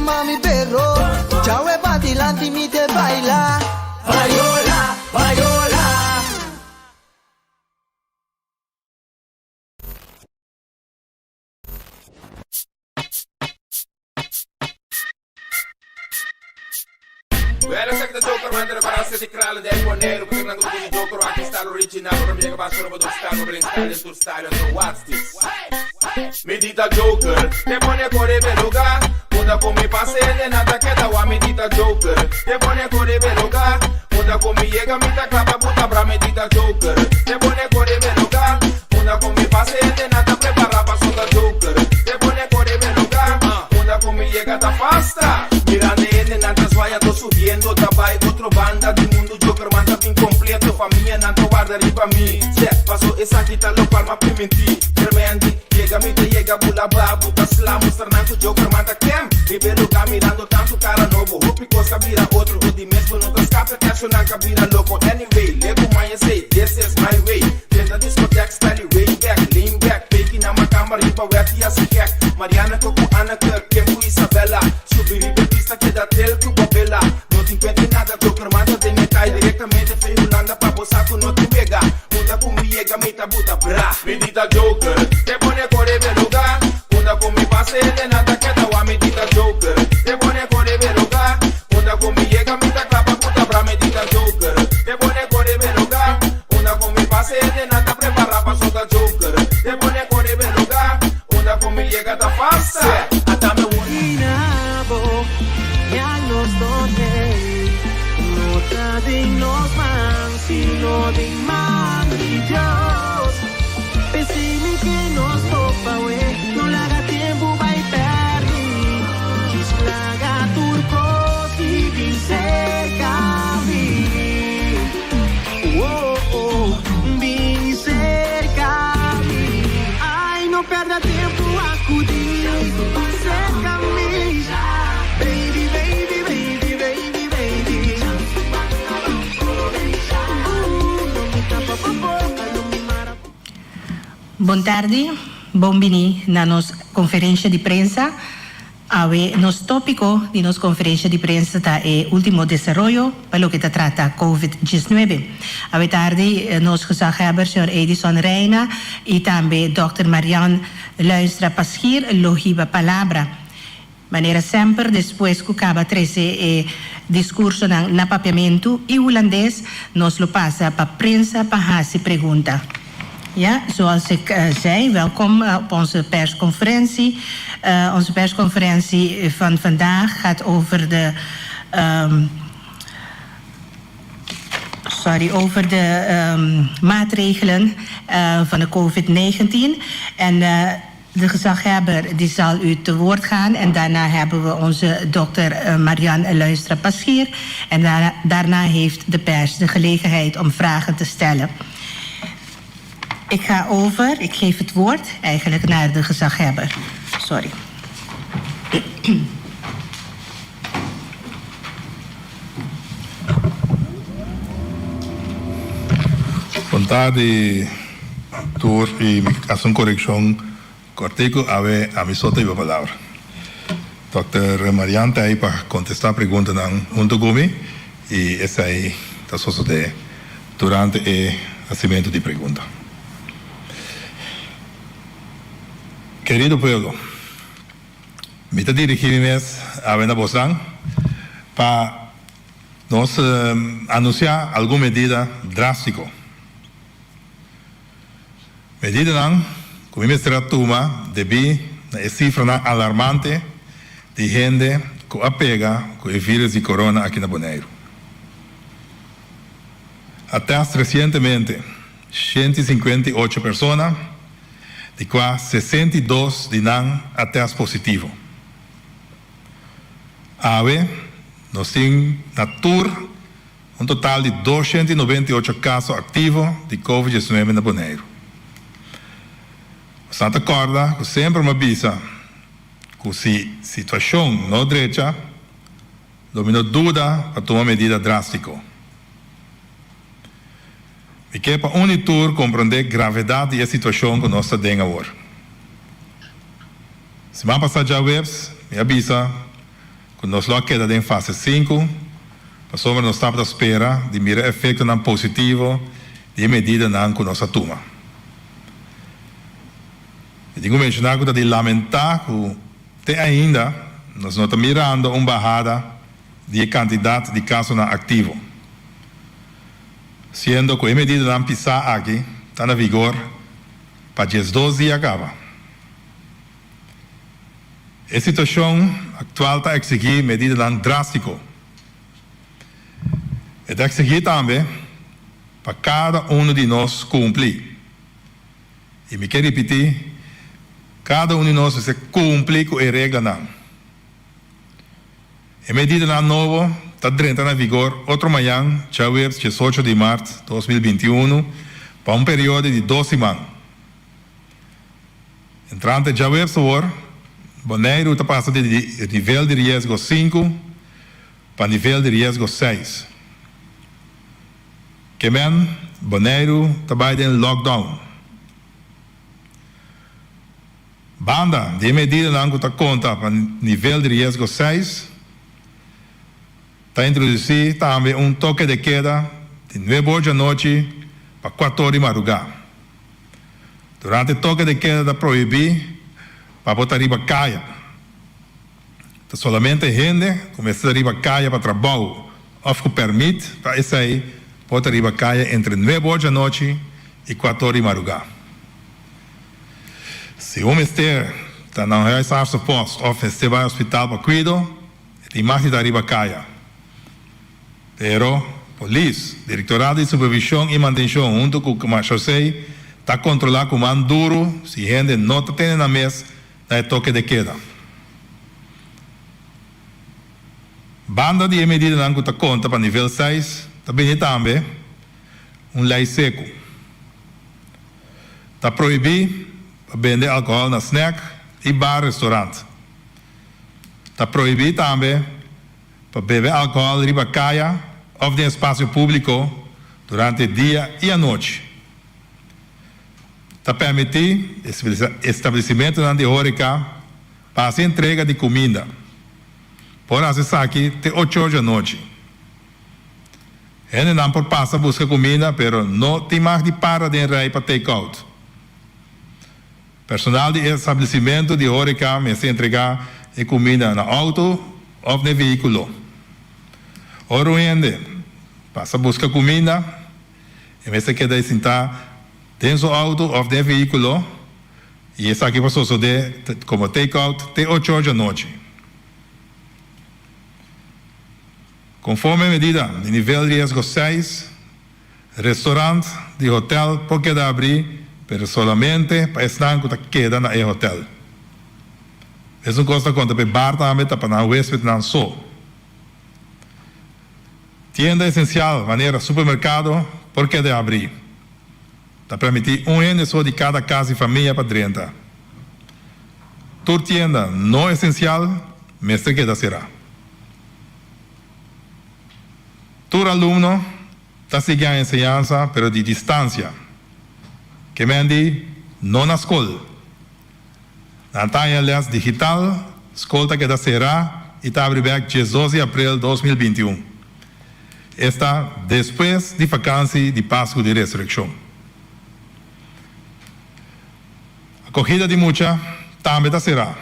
mami pero Djawe pa dilanti mi te baila Payola, payola. Well, esaki ta Joker, man, ta repará di kralen den Boneiru, ku nan ku di Joker, aki style original, ora mi yega bas ora bo style, bo blend style den tur style, anto what's this? Mi di ta Joker, te pone kore be lugá, unda ku mi pasa hende nan ta keda wak, mi di ta Joker, te pone kore be lugá, unda ku mi yega mi ta klapa buta bra, mi di ta Joker, te pone kore be lugá, unda ku mi pasa hende nan ta prepará pasobra Joker, te pone kore be lugá, unda ku mi yega ta fasta. Mirando e hendenan ta zwaya to subiendo ta bai otro banda di mundu Jokerman ta bin completo famianan ta warda riba mi Sè, paso esaki ta locual m'a priminti Tremendi, yega mi ta yega bula babu ta sla mustra nan cu Jokerman ta kem Riba e lugar mirando tanto cara nobo hopi cos ta bira otro o di mes bo no ta scapa cachonan ka bira loco Anyway, lego maña say this is my way Drenta discoteca style way back lean back Peki na macamba riba wet y haci gek Mariana cu cu Anneke, Kim cu Isabella Subi riba e pista keda tel cu bo bela No tin cuenta di nada Joker manda den e kai Directamente fe Hulanda pa bo sa cu no tin wega Unda cu mi yega mi ta buta bra Mi di ta Joker Te pone core be luga Unda cu mi pasa hende nan ta keda wa Mi di ta Joker Te pone core be luga Unda cu mi yega mi ta kla pa buta bra Mi di ta Joker Te pone core be luga Unda cu mi pasa hende nan ta prepara paso ta Joker Te pone core be luga Unda cu mi yega ta fasta Ata mi wor. Inabo, ya nos no tei, no ta den nos man, sino den man di Dios. P'esei mi ke nos topa we, no laga tempu bai pèrdí, djis laga tur kos i bin serka mi. Oh, oh, bin serka mi. Ai, no pèrdè tempu, akudí serka mi. Baby, baby, baby, baby, baby. Ooh, no mi tapa bo boka, no mi mara bo. Bon tardi, bon bini na nos conferencia di prensa. Awe nos tópiko di nos konferensha di prensa ta e último desaroyo pa loke ta trata Covid diesnuebe. Awe tardi nos gezaghebber señor Edison Reina i tambe dòkter Marian Luinstra Passchier lo hiba palabra. Manera semper despues ku kaba trese e diskursonan na papiamentu i hulandes nos lo pasa pa prensa pa hasi pregunta. Ja, zoals ik zei, welkom op onze persconferentie. Onze persconferentie van vandaag gaat over de um, sorry, over de um, maatregelen uh, van de COVID-19. En uh, de gezaghebber die zal u te woord gaan. En daarna hebben we onze dokter Marianne Luinstra-Passchier. En daarna, daarna heeft de pers de gelegenheid om vragen te stellen. Ik ga over, ik geef het woord eigenlijk naar de gezaghebber. Sorry. Bon tardi tur y mi haci un coreccion cortico awe ami so ta hiba palabra. Dòkter Marian ta ahí pa contesta preguntanan hunto cu mi y esey ta sosode durante e hacimento di pregunta. Querido pueblo. Mi ta dirigí mi mes awe na bosnan pa nos anunsiá algun medida drástiko. Medidanan ku mi mester a tuma debí na e sifranan alarmante di hende ku a pega ku e vírus di korona aki na Boneiru. A tèst resientemente 158 persona. di kua 62 di nan a tèst positivo. Awe nos tin na tur un total di 298 kaso aktivo di Covid 19 na Boneiru. Nos ta kòrda ku semper mi a bisa ku si situashon no drecha lo mi no duda pa tuma medida drástiko. Mi ke pa un i tur komprondé gravedat di e situashon ku nos ta den awor. Siman pasá djaweps mi a bisa. ku nos lo a keda den fase sinku pasobra nos tabata spera di mira efektonan positivo di e medidanan ku nos a tuma. Mi tin ku menshoná ku ta di lamentá ku te ainda nos no ta mirando un bahada di e kantidat di kasonan aktivo, siendo ku e medidanan pisá aki ta na vigor pa 12 dia kaba. E situashon aktual ta eksigí medidanan drástiko. E ta eksigí tambe pa kada unu di nos kumpli. I mi ke ripití, kada un di nos mester kumpli ku e reglanan. E medidanan nobo ta drenta na vigor otro mañan, djaweps 18 di mart 2021, pa un periodo di dos siman. Entrante djaweps awor, Boneiru ta pasa di nivel di riesgo sinku pa nivel di riesgo seis. Ke men, Boneiru ta bai den lockdown. Banda di e medidanan ku ta konta pa nivel di riesgo seis, ta introdusí tambe un toke de keda di nuebe or djanochi pa kuator di marugá. Durante toke de keda ta prohibí pa bo ta riba kaya. Ta solamente hende ku mester ta riba kaya pa trabou òf ku pèrmit pa esei por ta riba kaya entre nuebe or djanochi i kuator di marugá. Si un mester ta na un huisartsenpost òf mester bai hospital pa kuido, e tin mag di ta riba kaya. Pero, polis, Direktorado di Supervishon i Mantenshon huntu ku Marechaussee ta kontrolá ku man duru si hende no ta tene nan mes na e toke de keda. Banda di e medidanan ku ta konta pa nivel seis ta bini tambe un lei seku. Ta prohibí pa bende alkohòl na snèk i bar restorant. Ta prohibí tambe pa bebe alkohòl riba kaya òf den espasio públiko durante dia i anochi. Ta permití establesimentunan di hóreka pa hasi entrega di kuminda. Por hasi esaki te ocho or di anochi. Hendenan por pasa buska kuminda pero no tin mag di para den rei pa take-out. Personal di establesimentu di hóreka mester entregá e kuminda na outo òf na e vehíkulo. Ora un hende pasa buska kuminda, e mester keda sintá den su outo òf den e vehíkulo i esaki por sosodé komo take-out te ocho or djanochi. Konforme e medida di nivel riesgo seis, Restaurant di hotel por keda abrí, pero solamente pa esnan ku ta keda na e hotel. Mesun kos ta konta pa e bar tambe ta pa nan huespednan so. Tienda esensial manera supermerkado por keda abrí. Ta permití un hende so di kada kas di famia pa drenta. Tur tienda no esensial mester keda será. Tur alumno ta sigui a enseñansa pero di distancia. Ke men di no na skol. Nan ta haña les digital, skol ta keda será i ta abri bek 12 di aprel 2021. Esta despues di vakansi di Pasku di Resurekshon. Akogida di mucha tambe ta será.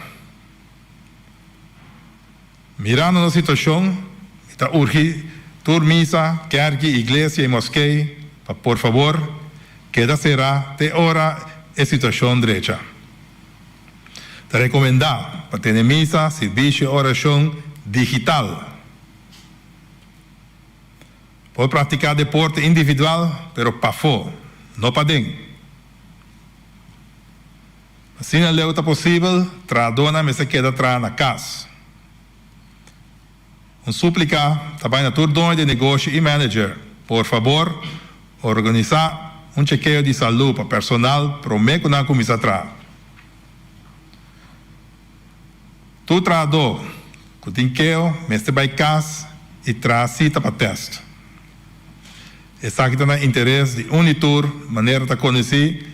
Mirando nos situacion, mi ta urgi tur misa, kerki, iglesia y moskee pa por fabor keda cera te ora e situacion drecha. Ta recomenda pa tene misa, sirbishi y oracion digital. Por practica deporte individual, pero pafo, no paden. Asina leu ta posibel, trahadónan mester keda traha na kas. Un súplika ta bai na tur doño di negoshi i manager, por fabor organisá un chekeo di salú pa personal promé ku nan kuminsá traha. Tur trahadó ku tin keo mester bai kas i traha sita pa tèst. Esaki ta na interes di un i tur manera ta konosí.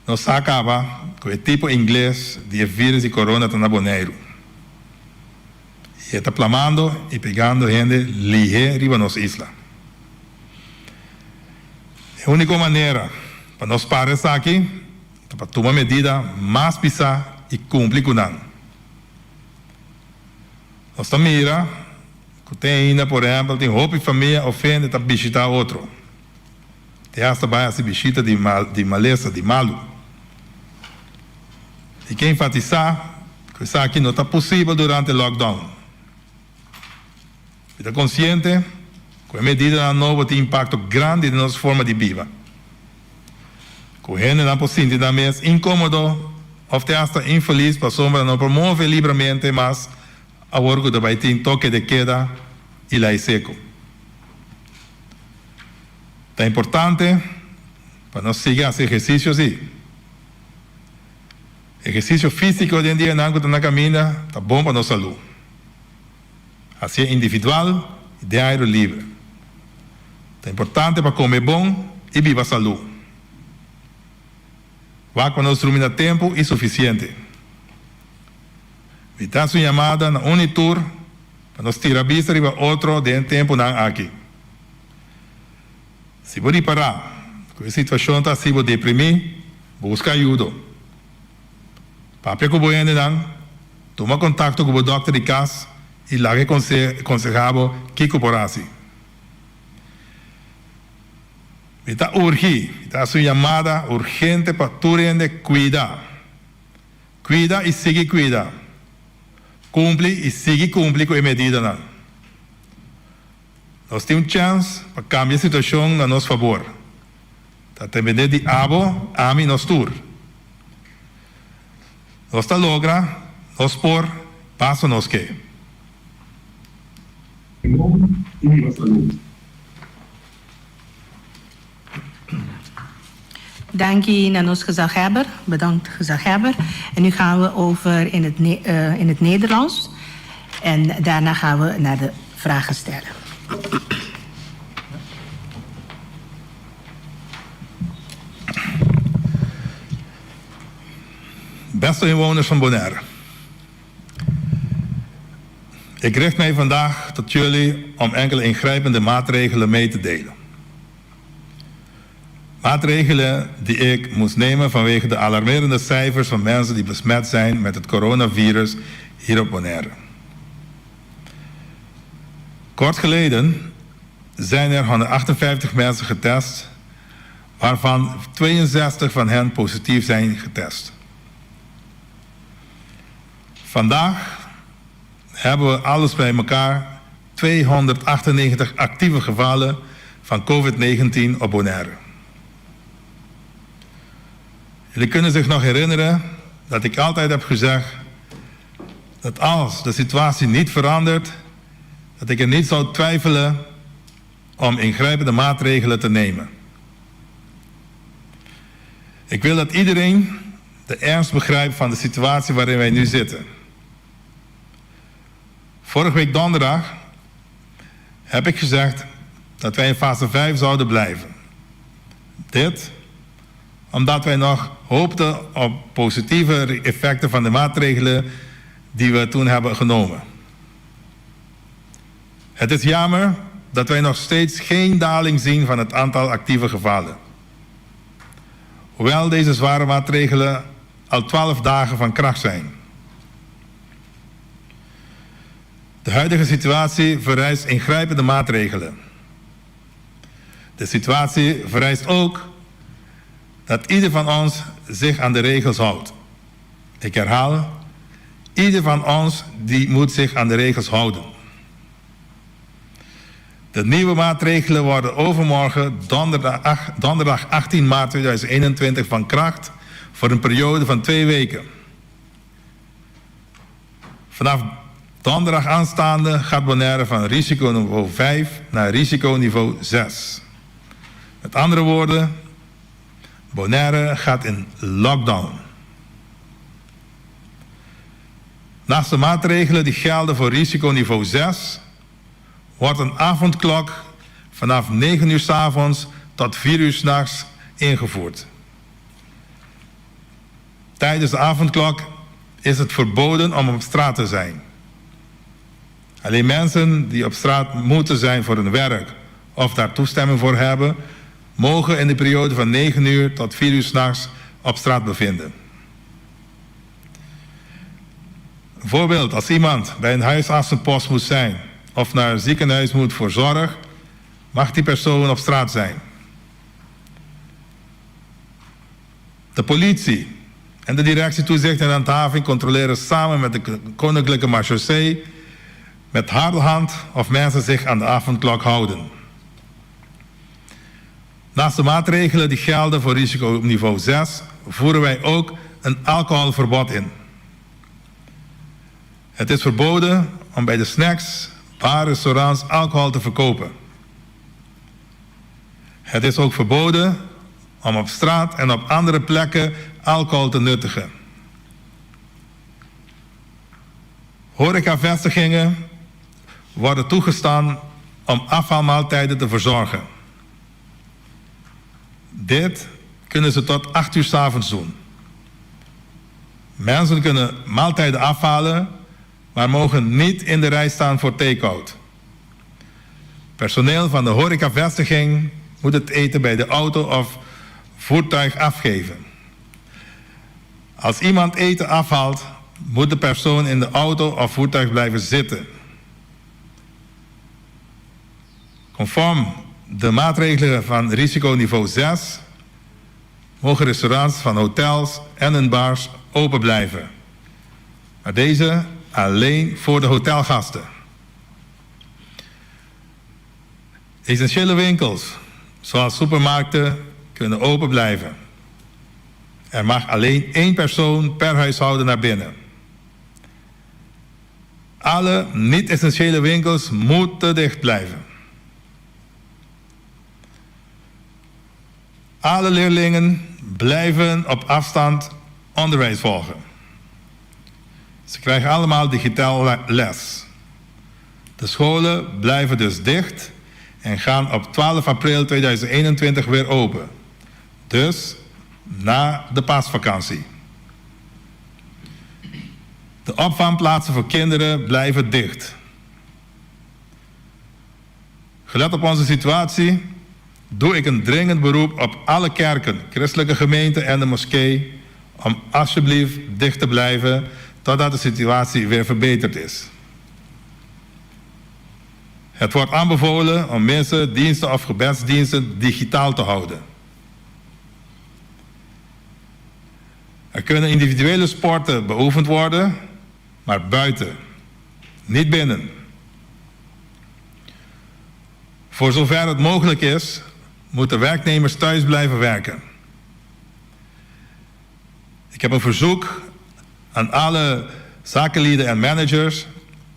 Nos sa kaba ku e tipo ingles di e virus di corona ta na Boneiru. I e ta plamando i pegando hende lihé riba nos isla. E úniko manera pa nos para esaki ta pa tuma medida mas pisá i kumpli ku nan. Nos ta mira ku te ainda, por ehèmpel, tin hopi famia òf hende ta bishitá otro. Te hasta bai hasi bishita di di malesa, di malu. I ke enfatisá ku esaki no ta posibel durante lockdown. Mi ta konsiente ku e medidanan nobo tin impakto grandi den nos forma di biba. Ku hendenan por sinti nan mes inkómodo òf te hasta infelis pasobra no por move libramente mas awor ku ta bai tin toke de keda i lei seku. Ta importante pa nos sigui hasi ehersisio si. Ehersisio físiko den dianan ku ta na kaminda ta bon pa nos salú. Hasié individual i den airu libre. Ta importante pa kome bon i biba salú. Wak pa nos drumi na tempu i sufisiente. Mi ta hasi un yamada na un i tur pa nos tira bista riba otro den e tempunan aki. Si bo ripará ku e situashon ta hasi bo deprimí, buska ayudo. Papia ku bo hendenan, tuma kontakto ku bo dòkter di kas i laga e konsehá bo kiko por hasi. Mi ta urgi, mi ta hasi un yamada urgente pa tur hende kuida. Kuida i sigui kuida. Kumpli i sigui kumpli ku e medidanan. Nos tin un chèns pa kambia e situashon na nos fabor. Ta dependé di abo, ami, nos tur. Nos ta logra, nos por, paso nos ke. Bon i biba salú. Danki na nos gezaghebber. Bedankt gezaghebber. En nu gaan we over in het, in het Nederlands. En daarna gaan we naar de vragen stellen. Beste inwoners van Bonaire. Ik richt mij vandaag tot jullie om enkele ingrijpende maatregelen mee te delen. Maatregelen die ik moest nemen vanwege de alarmerende cijfers van mensen die besmet zijn met het coronavirus hier op Bonaire. Kort geleden zijn er 158 mensen getest, waarvan 62 van hen positief zijn getest. Vandaag hebben we alles bij elkaar 298 actieve gevallen van COVID-19 op Bonaire. Jullie kunnen zich nog herinneren dat ik altijd heb gezegd dat als de situatie niet verandert, dat ik er niet zou twijfelen om ingrijpende maatregelen te nemen. Ik wil dat iedereen de ernst begrijpt van de situatie waarin wij nu zitten. Vorige week donderdag heb ik gezegd dat wij in fase 5 zouden blijven. Dit omdat wij nog hoopten op positieve effecten van de maatregelen die we toen hebben genomen. Het is jammer dat wij nog steeds geen daling zien van het aantal actieve gevallen. Hoewel deze zware maatregelen al 12 dagen van kracht zijn. De huidige situatie vereist ingrijpende maatregelen. De situatie vereist ook dat ieder van ons zich aan de regels houdt. Ik herhaal, ieder van ons die moet zich aan de regels houden. De nieuwe maatregelen worden overmorgen, donderdag, donderdag 18 maart 2021, van kracht voor een periode van twee weken. Vanaf donderdag aanstaande gaat Bonaire van risiconiveau 5 naar risiconiveau 6. Met andere woorden, Bonaire gaat in lockdown. Naast de maatregelen die gelden voor risiconiveau 6, wordt een avondklok vanaf 9 uur 's avonds tot 4 uur 's nachts ingevoerd. Tijdens de avondklok is het verboden om op straat te zijn. Alleen mensen die op straat moeten zijn voor hun werk of daar toestemming voor hebben, mogen in de periode van 9 uur tot 4 uur 's nachts op straat bevinden. Voorbeeld, als iemand bij een huisartsenpost moet zijn of naar een ziekenhuis moet voor zorg, mag die persoon op straat zijn. De politie en de directie toezicht en handhaving controleren samen met de Koninklijke Marechaussee met harde hand of mensen zich aan de avondklok houden. Naast de maatregelen die gelden voor risiconiveau 6 voeren wij ook een alcoholverbod in. Het is verboden om bij de snacks, bar, restaurants alcohol te verkopen. Het is ook verboden om op straat en op andere plekken alcohol te nuttigen. Horecavestigingen worden toegestaan om afhaalmaaltijden te verzorgen. Dit kunnen ze tot 8 uur 's avonds doen. Mensen kunnen maaltijden afhalen, maar mogen niet in de rij staan voor take-out. Personeel van de horecavestiging moet het eten bij de auto of voertuig afgeven. Als iemand eten afhaalt, moet de persoon in de auto of voertuig blijven zitten. Conform de maatregelen van risiconiveau 6 mogen restaurants van hotels en hun bars open blijven. Maar deze alleen voor de hotelgasten. Essentiële winkels, zoals supermarkten, kunnen open blijven. Er mag alleen één persoon per huishouden naar binnen. Alle niet-essentiële winkels moeten dicht blijven. Alle leerlingen blijven op afstand onderwijs volgen. Ze krijgen allemaal digitaal les. De scholen blijven dus dicht en gaan op 12 april 2021 weer open. Dus na de paasvakantie. De opvangplaatsen voor kinderen blijven dicht. Gelet op onze situatie doe ik een dringend beroep op alle kerken, christelijke gemeenten en de moskee om alsjeblieft dicht te blijven totdat de situatie weer verbeterd is. Het wordt aanbevolen om mensen, diensten of gebedsdiensten digitaal te houden. Er kunnen individuele sporten beoefend worden, maar buiten, niet binnen. Voor zover het mogelijk is, moeten werknemers thuis blijven werken. Ik heb een verzoek aan alle zakenlieden en managers.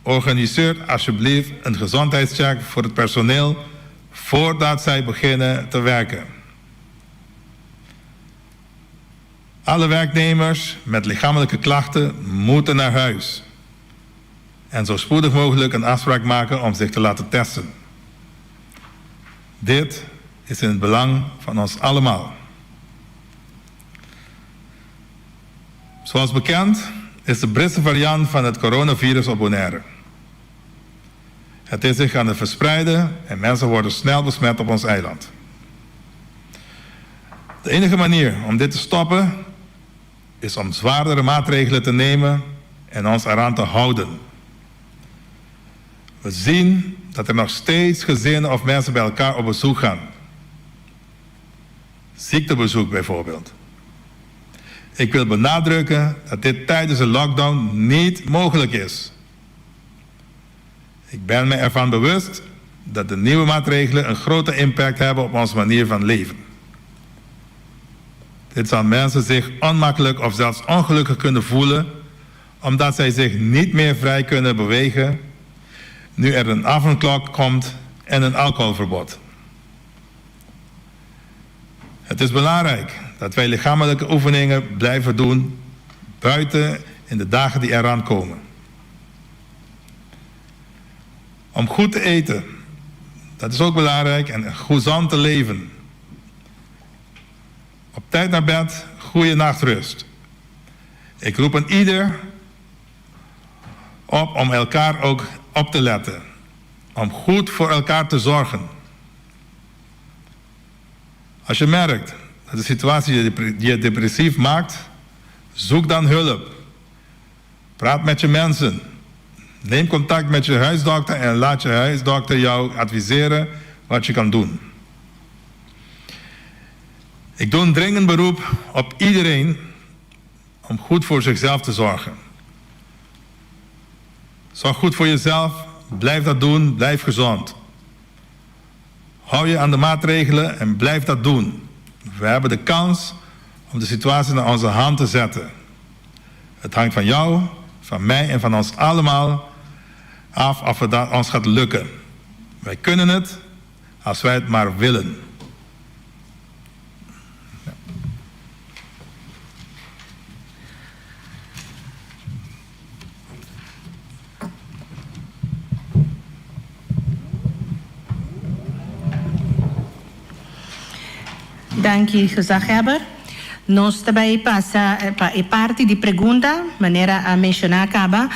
Organiseer alsjeblieft een gezondheidscheck voor het personeel voordat zij beginnen te werken. Alle werknemers met lichamelijke klachten moeten naar huis. En zo spoedig mogelijk een afspraak maken om zich te laten testen. Dit is in het belang van ons allemaal. Zoals bekend is de Britse variant van het coronavirus op Bonaire. Het is zich aan het verspreiden en mensen worden snel besmet op ons eiland. De enige manier om dit te stoppen is om zwaardere maatregelen te nemen en ons eraan te houden. We zien dat er nog steeds gezinnen of mensen bij elkaar op bezoek gaan. Ziektebezoek bijvoorbeeld. Ik wil benadrukken dat dit tijdens de lockdown niet mogelijk is. Ik ben me ervan bewust dat de nieuwe maatregelen een grote impact hebben op onze manier van leven. Dit zal mensen zich onmakkelijk of zelfs ongelukkig kunnen voelen, omdat zij zich niet meer vrij kunnen bewegen nu er een avondklok komt en een alcoholverbod. Het is belangrijk dat wij lichamelijke oefeningen blijven doen buiten in de dagen die eraan komen. Om goed te eten, dat is ook belangrijk, en gezond te leven. Op tijd naar bed, goede nachtrust. Ik roep een ieder op om elkaar ook op te letten, om goed voor elkaar te zorgen. Als je merkt dat de situatie je depressief maakt, zoek dan hulp. Praat met je mensen. Neem contact met je huisdokter en laat je huisdokter jou adviseren wat je kan doen. Ik doe een dringend beroep op iedereen om goed voor zichzelf te zorgen. Zorg goed voor jezelf, blijf dat doen, blijf gezond. Hou je aan de maatregelen en blijf dat doen. We hebben de kans om de situatie naar onze hand te zetten. Het hangt van jou, van mij en van ons allemaal af of het ons gaat lukken. Wij kunnen het als wij het maar willen. Danki, gezaghebber. Nos ta bay pasa pa e parti di pregunta, manera a menciona caba,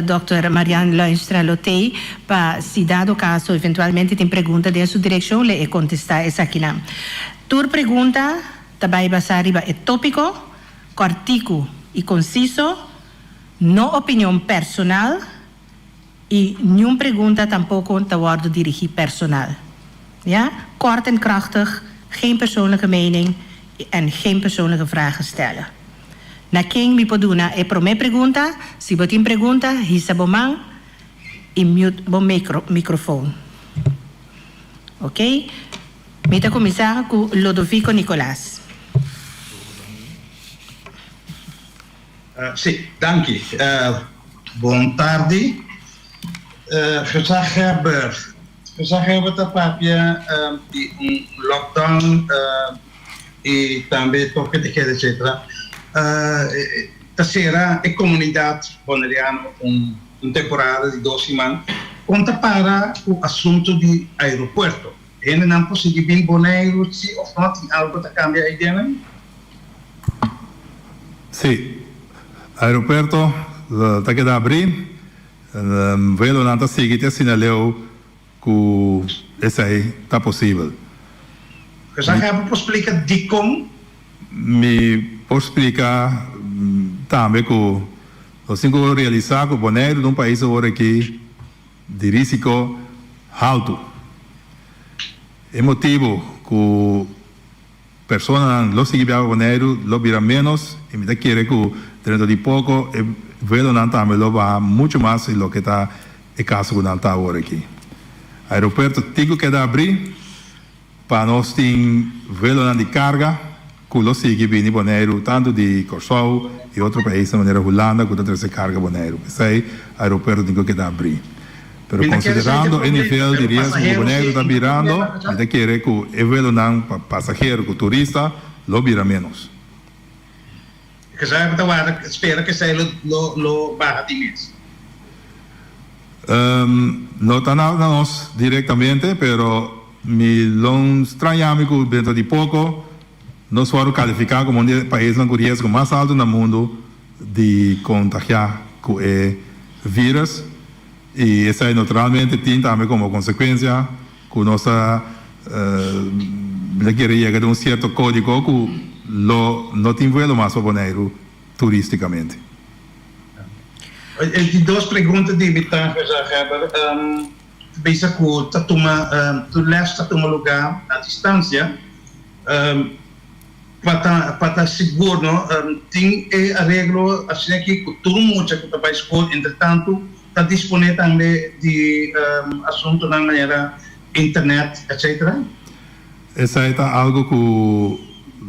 Dòkter Marian Luinstra lo tey pa si dado caso eventualmente tin pregunta den su direccion le e contesta esakinan. Tur pregunta ta bay basa riba e topico, cortico y conciso, no opinion personal y niun pregunta tampoco ta wordo dirigi personal. Ja, kort en krachtig, geen persoonlijke mening en geen persoonlijke vragen stellen. Na ken mi por duna e prome pregunta? Si bo tin pregunta, hisa bo man y mute bo microfoon. Ok, mi ta cuminsa cu Lodovico Nicolaas. Sí, danki. Bon tardi. Gezaghebber, Gezaghebber ta papia di un lockdown i tambe toke de keda etcetera. Ta sera e komunidat boneriano un temporada di dos siman. Kon ta para ku asuntu di aeropuerto? Hendenan por sigui bin Boneiru si of no? Tin algo ta cambia eidenan? Si. Aeropuerto ta keda abri. Vuelonan ta sigui te asina leu cu esey ta posibel. Gezag bo por splica dicon? Mi por splica tambe cu nos tin cu realisa cu Boneiru ta un pais awor aki di risico haltu. E motibo cu personanan lo sigui biaha pa Boneiru lo bira menos y mi ta kere cu dentro di poco e vuelonan tambe lo baha mucho mas di loke ta e caso cu nan ta awor aki. Aeropuerto tin cu keda abri. Pa nos tin vuelonan di karga ku lo sigui bini Boneiru tantu di Kòrsou i otro paisnan manera Hulanda ku ta trese karga Boneiru. P'esei aeropuerto tin ku keda abrí. Pero konsiderando e nivel di riesgo ku Boneiru ta birando, mi ta kere ku e vuelonan pa pasahero ku turista lo bira ménos. Esei bo ta warda spera ku esei lo lo baha di mes? No ta na nos direktamente, pero mi lo straña mi ku dentro di poko nos wòrdu kalifiká komo un di e paisnan ku riesgo mas altu na mundu di kontagiá ku e vírus. I esei naturalmente tin tambe komo konsekuensia ku nos ta ta kere yega den un sierto kódigo ku lo no tin vuelo mas pa Boneiru turístikamente. E di dos pregunta di mi ta, Gezaghebber, ta bisa ku ta tuma tur lès ta tuma lugá na distansia. Pa ta pa ta sigur no tin e areglo asina aki ku tur mucha ku ta bai skol entretantu ta disponé tambe di asuntunan manera internet etcetera. Esei ta algu ku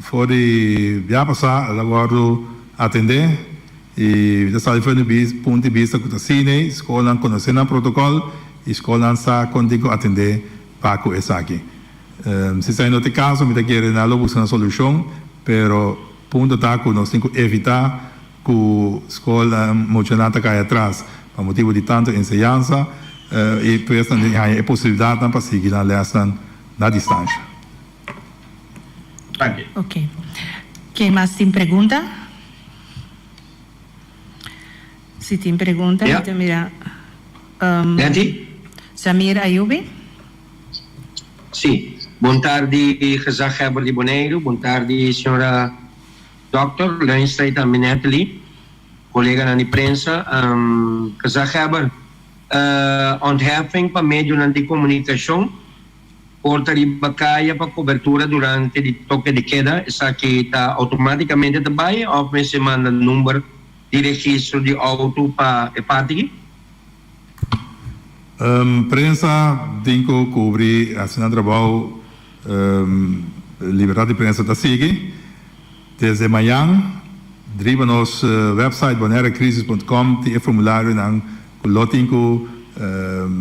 for di bia pasá el a wòrdu atendé i mi ta sali for di punto di bista ku ta asina skolnan konosé nan protokòl i skolnan sa kon tin ku atendé pa ku esaki. Si esei no ta e kaso, mi ta kere nan lo buska un solushon, pero punto ta ku nos tin ku evitá ku skol muchanan ta kai atras pa motibu di tantu enseñansa i pues nan tin haña e posibilidatnan pa sigui nan lèsnan na distansha. Danki. Ok. Ken mas tin pregunta? Si tin pregunta, mi ta mira. Nettie? Samir Ayubi. Sí. Bon tardi gezaghebber di Boneiru, bon tardi señora Dòkter Luinstra i tambe Natalie, koleganan di prensa. Gezaghebber, ontheffing pa medionan di komunikashon por ta riba kaya pa kobertura durante di toke de keda, esaki ta outomátikamente ta bai òf mester manda number di registro di outo pa e parti aki? Prensa tin ku kubri hasi nan trabou. Libertad di prensa ta sigui. Desde mañan riba nos website bonairecrisis punt com tin e formularionan ku lo tin ku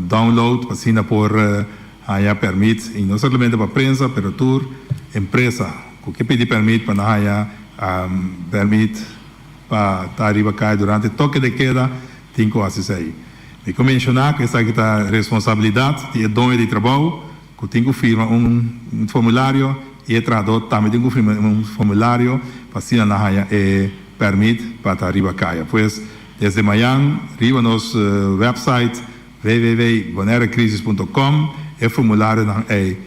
download pa asina por haña permit y no solamente pa prensa pero tur empresa ku ke pidi permit pa nan haña permit pa ta riba kaya durante toke de keda tin ku hasi esei. Mi ku menshoná ku esaki ta responsabilidat di e doño di trabou ku tin ku firma un formulario i e trahadó tambe tin ku firma un formulario pa asina nan haña e pèrmit pa ta riba kaya. Pues desde mañan riba nos wèpsait www.bonairecrisis punto com e formularionan ei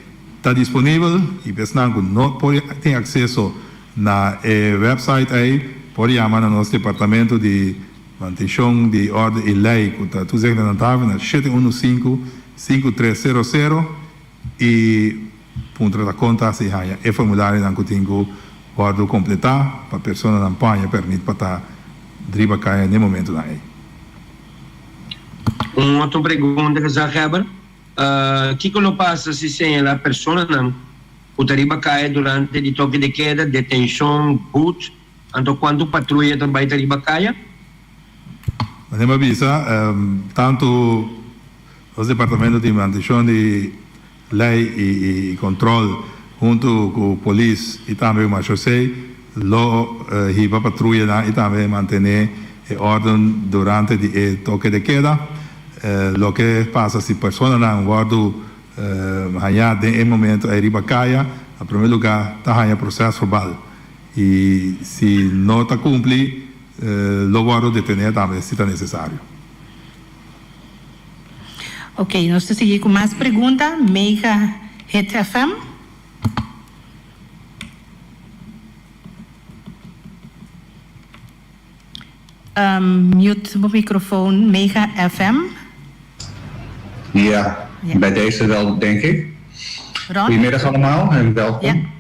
ta disponibel i pa esnan ku no por tin akseso na e wèpsait ei por yama na nos departamento di Mantenshon di orde i lei ku ta toezicht na tafel na shete unu sinku, sinku tres sero sero i puntra ta konta si haña e formularionan ku tin ku wòrdu kompletá pa personanan por haña pèrmit pa ta riba kaya n'e momentunan ei. Un otro pregunta, Gezaghebber. Kiko lo pasa si señalá personanan ku ta riba kaya durante di toke de keda, detenshon, but, Anto kuantu patruya ta bai ta riba kaya? Manera mi a bisa, tantu nos departamento di mantenshon di lei i kontrol huntu ku polis i tambe ku marshosei lo hiba patruyanan i tambe mantené e órden durante di e toke de keda. Loke pasa si personanan wòrdu hañá den e momento ei riba kaya, na promé lugá ta haña proses verbal. I si no ta kumpli, lo wòrdu detené tambe si ta nesesario. Ok, nos ta sigui ku mas pregunta. Mega Hit FM. Mute bo microfoon Mega FM. Ja, bij deze wel denk ik. Ron? Goedemiddag allemaal en welkom. Ja.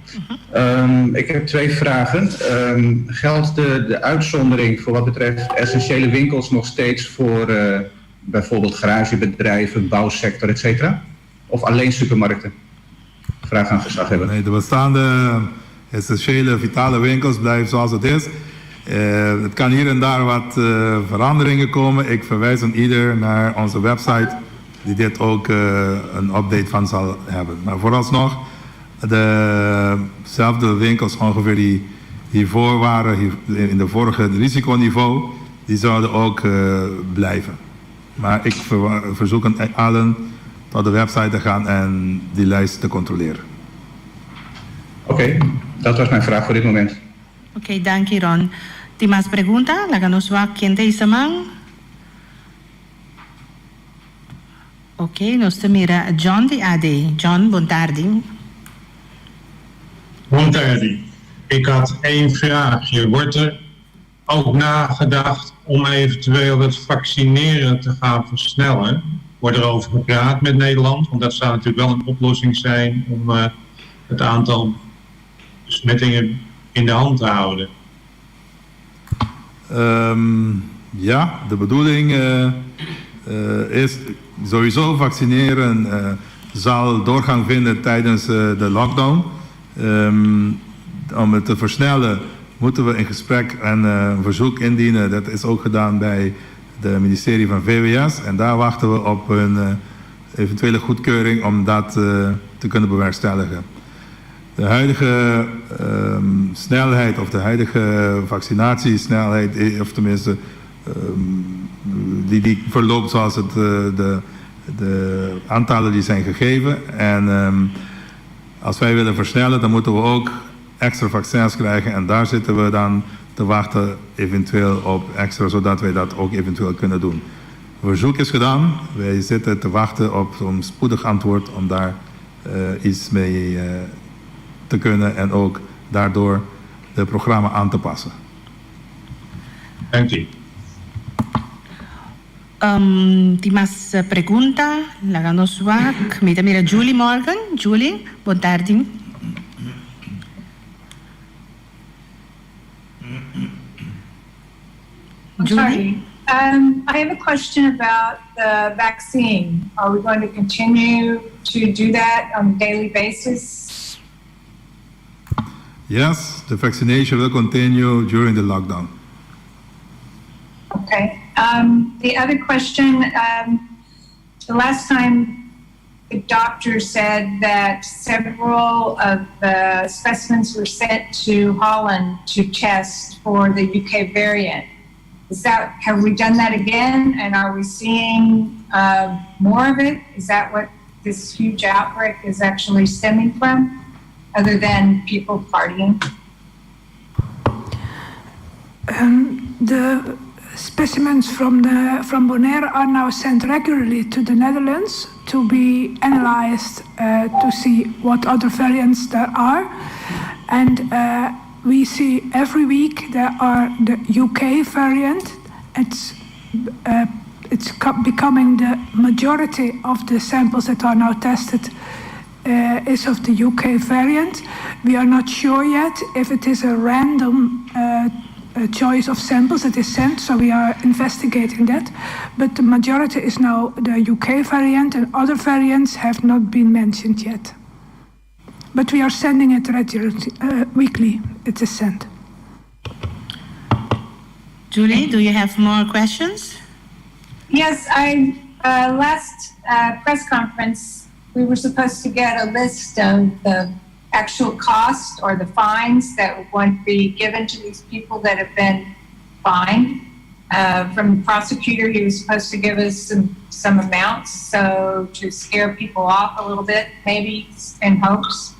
Um, ik heb twee vragen. Um, geldt de, de uitzondering voor wat betreft essentiële winkels nog steeds voor uh, bijvoorbeeld garagebedrijven, bouwsector, et cetera? Of alleen supermarkten? Vraag aan gezaghebber. Nee, de bestaande essentiële vitale winkels blijven zoals het is. Uh, het kan hier en daar wat uh, veranderingen komen. Ik verwijs aan ieder naar onze website die dit ook uh, een update van zal hebben. Maar vooralsnog, dezelfde winkels ongeveer die hiervoor waren, hier, in de vorige risiconiveau, die zouden ook blijven. Maar ik verzoek aan allen tot de website te gaan en die lijst te controleren. Oké, okay, dat was mijn vraag voor dit moment. Oké, okay, danki Ron. Tin mas pregunta? Laga nos wak ken ta isa man. Oké, okay, nos ta mira John di AD. John, bon tardi. Bon tardi. Ik had één vraagje. Wordt er ook nagedacht om eventueel het vaccineren te gaan versnellen? Wordt er over gepraat met Nederland? Want dat zou natuurlijk wel een oplossing zijn om uh, het aantal besmettingen in de hand te houden. Um, ja, de bedoeling uh, uh, is sowieso vaccineren zal doorgang vinden tijdens de lockdown. Um, om het te versnellen moeten we in gesprek en een verzoek indienen. Dat is ook gedaan bij het ministerie van VWS. En daar wachten we op hun eventuele goedkeuring om dat te kunnen bewerkstelligen. De huidige um, snelheid of de huidige vaccinatiesnelheid, of tenminste um, die, die verloopt zoals het, de, de aantallen die zijn gegeven. En um, als wij willen versnellen, dan moeten we ook extra vaccins krijgen. En daar zitten we dan te wachten eventueel op extra, zodat wij dat ook eventueel kunnen doen. Verzoek is gedaan. Wij zitten te wachten op een spoedig antwoord om daar iets mee te kunnen en ook daardoor de programma aan te passen. Dank u. Um, tin mas pregunta? Laga nos wak. Mi ta mira Julie Morgan. Julie, bon tardi. Julie? I have a question about the vaccine. Are we going to continue to do that on a daily basis? Yes, the vaccination will continue during the lockdown. Okay. The other question, the last time the doctor said that several of the specimens were sent to Holland to test for the UK variant. Is that have we done that again? And are we seeing more of it? Is that what this huge outbreak is actually stemming from, other than people partying? The specimens from the from Bonaire are now sent regularly to the Netherlands to be analyzed to see what other variants there are. And we see every week there are the UK variant. It's it's becoming the majority of the samples that are now tested is of the UK variant. We are not sure yet if it is a random choice of samples that is sent, so we are investigating that. But the majority is now the UK variant, and other variants have not been mentioned yet. But we are sending it regularly, weekly, it is sent. Julie, do you have more questions? Yes, I last press conference we were supposed to get a list of the actual cost or the fines that would be given to these people that have been fined. From the prosecutor, he was supposed to give us some amounts, so to scare people off a little bit, maybe in hopes.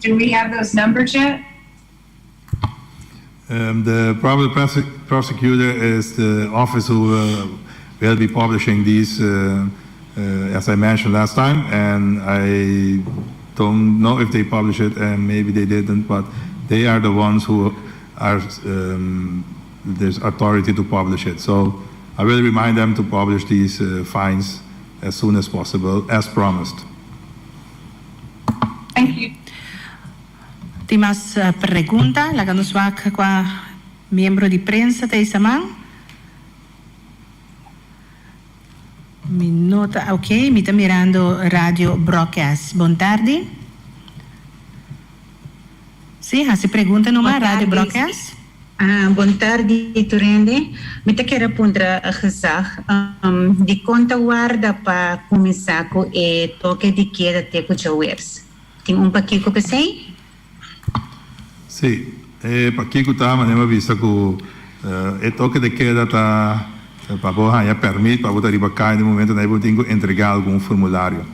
Do we have those numbers yet? The public prosecutor is the office who will be publishing these, as I mentioned last time, and I don't know if they publish it, and maybe they didn't, but they are the ones who are there's authority to publish it. So I will remind them to publish these fines as soon as possible, as promised. Thank you. Tin mas pregunta? Laga nos wak kua miembro di prensa ta hisa man. Mi no ta, ok, mi ta mirando Radio Broadcast. Bon tardi. Si, hasi pregunta numa, Radio Broadcast. Bon tardi tur hende. Mi ta kere puntra gezag dikon ta warda pa kuminsá ku e toke di keda te ku djaweers. Tin un pakiko p'esei? Sí, e pakiko ta manera mi a bisa ku e toke de keda ta pa bo haña pèrmit pa bo ta riba kai den momento nan bo tin ku entregá algun formulario.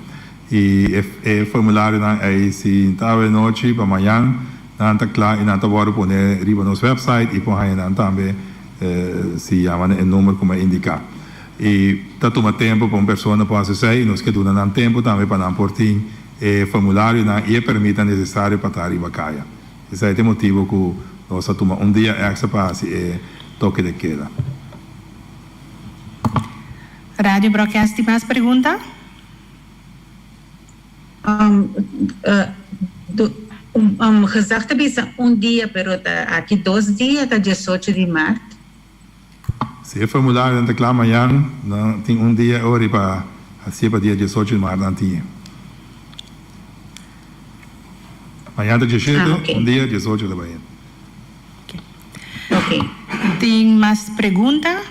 I e formularionan ei si ta awe nochi pa mañan nan ta kla i nan ta wòrdu pone riba nos wèpsait i por haña nan tambe si yama na e number ku mi a indiká. I ta tuma tempu pa un persona por hasi esei i nos ke duna nan tempu tambe pa nan por tin e formularionan i e permitnan nesesario pa ta riba kaya. Esei ta e motibu ku nos a tuma un dia èkstra pa hasi e toke de keda. Radio Broadcast tin mas pregunta? Gezag ta bisa un dia pero ta aki dos dia ta diesocho di mart. Si e formularionan ta kla mañan nan tin un dia ori pa hacié pa dia diesocho di mart nan tin e. Mañan ta dieshete un dia diesocho ta bai. Tin mas pregunta?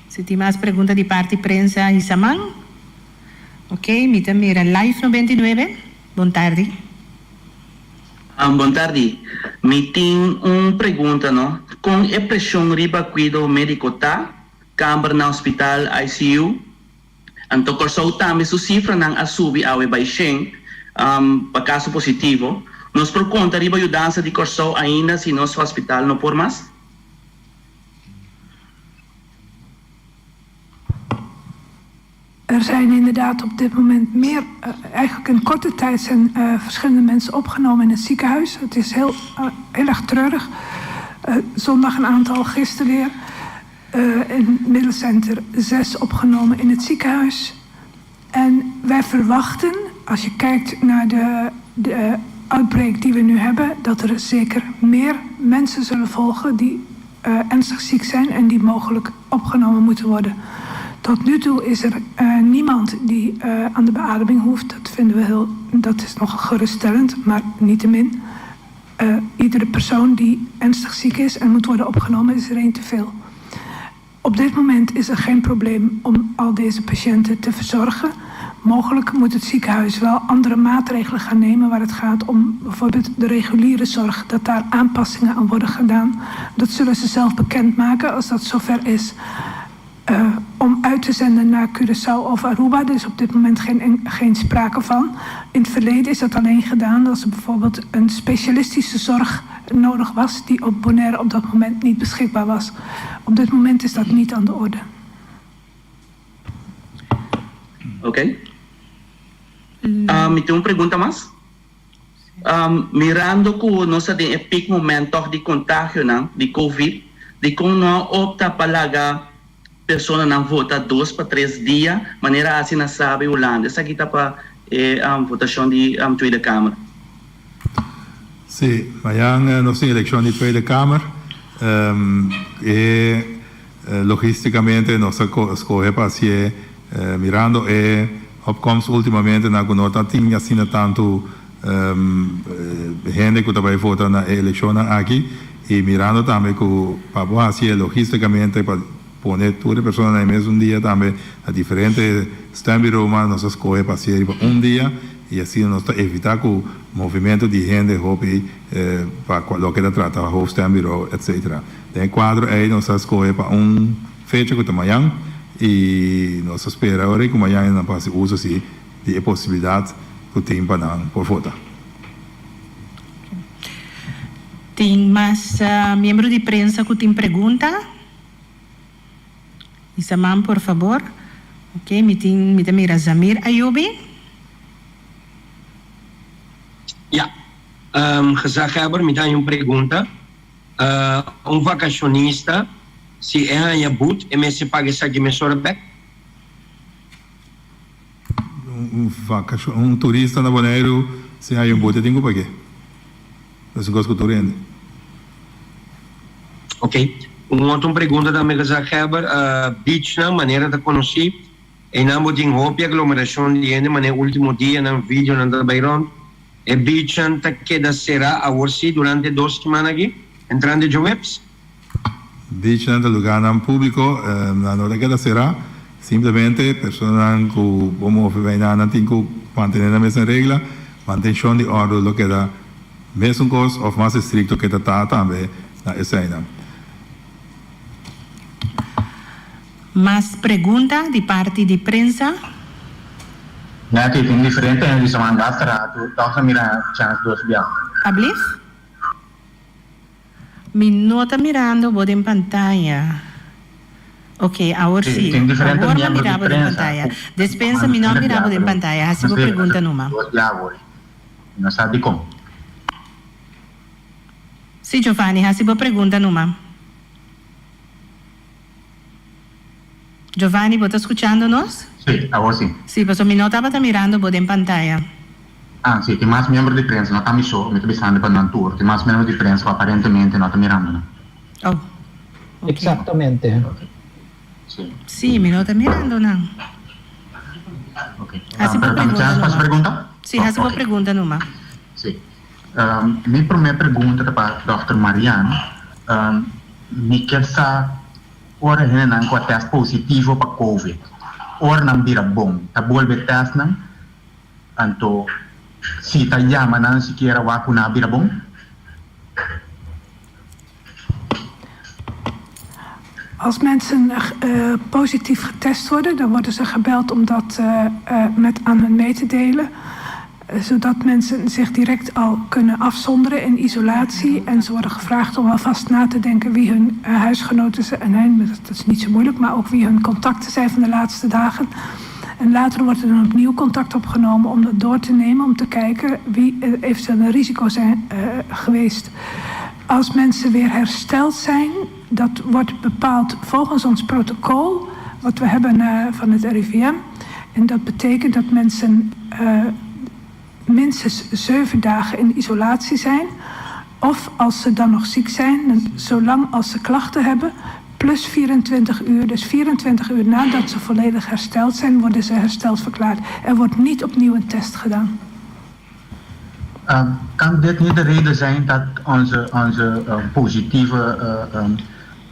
Si tin mas pregunta di parti prensa hisa man. Ok, mi ta mira Live 99. Bon tardi. Bon tardi. Mi tin un pregunta no. Kon e preshon riba kuido mediko ta, kamber na hospital, ICU? Anto Kòrsou tambe su sifranan a subi awe bai shen pa kaso positivo. Nos por konta riba yudansa di Kòrsou ainda si nos hospital no por mas? zijn inderdaad op dit moment meer, eigenlijk in korte tijd zijn verschillende mensen opgenomen in het ziekenhuis. Het is heel, heel erg treurig. Zondag een aantal, gisteren weer. In het middelcenter 6 opgenomen in het ziekenhuis. En wij verwachten, als je kijkt naar de, de outbreak die we nu hebben, dat er zeker meer mensen zullen volgen die uh, ernstig ziek zijn en die mogelijk opgenomen moeten worden. Tot nu toe is er uh, niemand die uh, aan de beademing hoeft. Dat vinden we heel, dat is nog geruststellend, maar niettemin. Uh, iedere persoon die ernstig ziek is en moet worden opgenomen, is er één te veel. Op dit moment is er geen probleem om al deze patiënten te verzorgen. Mogelijk moet het ziekenhuis wel andere maatregelen gaan nemen waar het gaat om bijvoorbeeld de reguliere zorg, dat daar aanpassingen aan worden gedaan. Dat zullen ze zelf bekendmaken als dat zover is. Uh, om uit te zenden naar Curaçao of Aruba. Er is op dit moment geen, geen sprake van. In het verleden is dat alleen gedaan als er bijvoorbeeld een specialistische zorg nodig was, die op Bonaire op dat moment niet beschikbaar was. Op dit moment is dat niet aan de orde. Oké. Okay. Uh, mi tin un pregunta mas. Um, mirando ku nos ta den e peak moment toch di contagionan di COVID, dikon no a opta pa laga personanan vota dos pa tres dia, manera a hasi na Saba i Hulanda? Esaki ta pa e um, votashon di um, Tweede Kamer. Sí, mañan nos tin elekshon di Tweede Kamer. Um, e Logisticamente nos a scoge pa hacié mirando e opkomst ultimamente nan cu no ta tin asina tanto hende cu ta bay vota na e eleccionnan aki y mirando tambe cu pa bo hacié logisticamente pa pone tur e personanan e mesun dia tambe na diferente stembureau mas nos a scoge pa hacié riba un dia y asina nos ta evita cu movimento di hende hopi pa loke ta trata hoofdstembureau etc. Den e kuadro ei nos a skohe pa un fecha ku ta mañan i nos ta spera ora ku mañan nan por hasi uso si di e posibilidat ku tin pa nan por vota. Tin mas miembro di prensa ku tin pregunta? Hisa man por fabor. Ok, mi tin mi ta mira Zamir Ayubi. Ya. Gezaghebber, mi ta haña un pregunta. Un vakashonista, si e haña but, e mester paga esaki mesora bek? Un vakashon, un turista na Boneiru, si haña un but, e tin ku pag'é. Mesun kos ku tur hende. Ok. Un otro pregunta tambe, Gezaghebber. Beachnan, manera ta konosí, einan bo tin hopi aglomerashon di hende, manera último dianan videonan ta bai rònt. E beachnan ta keda será awor sí durante e dos siman aki, entrante djoweps? Beachnan ta lugarnan públiko, nan no ta keda será. Simplemente personanan ku por move bai nan, nan tin ku mantené nan mes regla. Mantenshon di òrdu lo keda mesun kos òf mas estrikto ke ta ta tambe na eseinan. Mas pregunta di parti di prensa? Nettie, tin diferente hende sa manda basta ratu, tòg ta mira chèns dos biaha. Ablief? Mi no ta mirando bo den pantaya. Ok, awor Sí, si. tin diferente Awor mi a miembro di mira bo den prensa pantaya. ku Despensa, manda mi no a diferente mira bo biaha, den pero pantaya. Hasi nos bo mira pregunta numa. dos biaha awor i no sa dikon. Sí, Giovanni, hasi bo pregunta numa. Giovanni, bo ta skuchando nos? Sí, awor sí. Sí, pasobra mi no tabata mirando bo den pantaya. Ah, sí, tin mas miembro di prensa, no ta mi so, mi ta bisando pa nan tur, tin mas miembro di prensa ku aparentemente no ta mirando nan. Oh, ok. Exactamente. Sí. Sí, mi no ta mirando nan. Ok. Hasi bo Pero ta mi pregunta chance pa hasi numa. pregunta? Sí, hasi bo Ok. pregunta numa. Sí. Mi promé pregunta ta pa dòkter Marian. Mi kier sa ora hendenan ku a tèst positivo pa covid, ora nan bira bon, ta bolbe tèst nan? Anto si ta yama nan sikiera wak ku nan a bira bon? Als mensen positief getest worden, dan worden ze gebeld om dat met aan hun mee te delen. Zodat mensen zich direct al kunnen afzonderen in isolatie. En ze worden gevraagd om alvast na te denken wie hun huisgenoten zijn. En dat is niet zo moeilijk, maar ook wie hun contacten zijn van de laatste dagen. En later wordt er dan opnieuw contact opgenomen om dat door te nemen, om te kijken wie eventueel een risico zijn uh, geweest. Als mensen weer hersteld zijn, dat wordt bepaald volgens ons protocol, wat we hebben uh, van het RIVM. En dat betekent dat mensen uh, minstens zeven dagen in isolatie zijn. Of als ze dan nog ziek zijn, zolang als ze klachten hebben, plus 24 uur. Dus 24 uur nadat ze volledig hersteld zijn, worden ze hersteld verklaard. Er wordt niet opnieuw een test gedaan. Um, kan dit niet de reden zijn dat onze, onze um, positieve uh, um,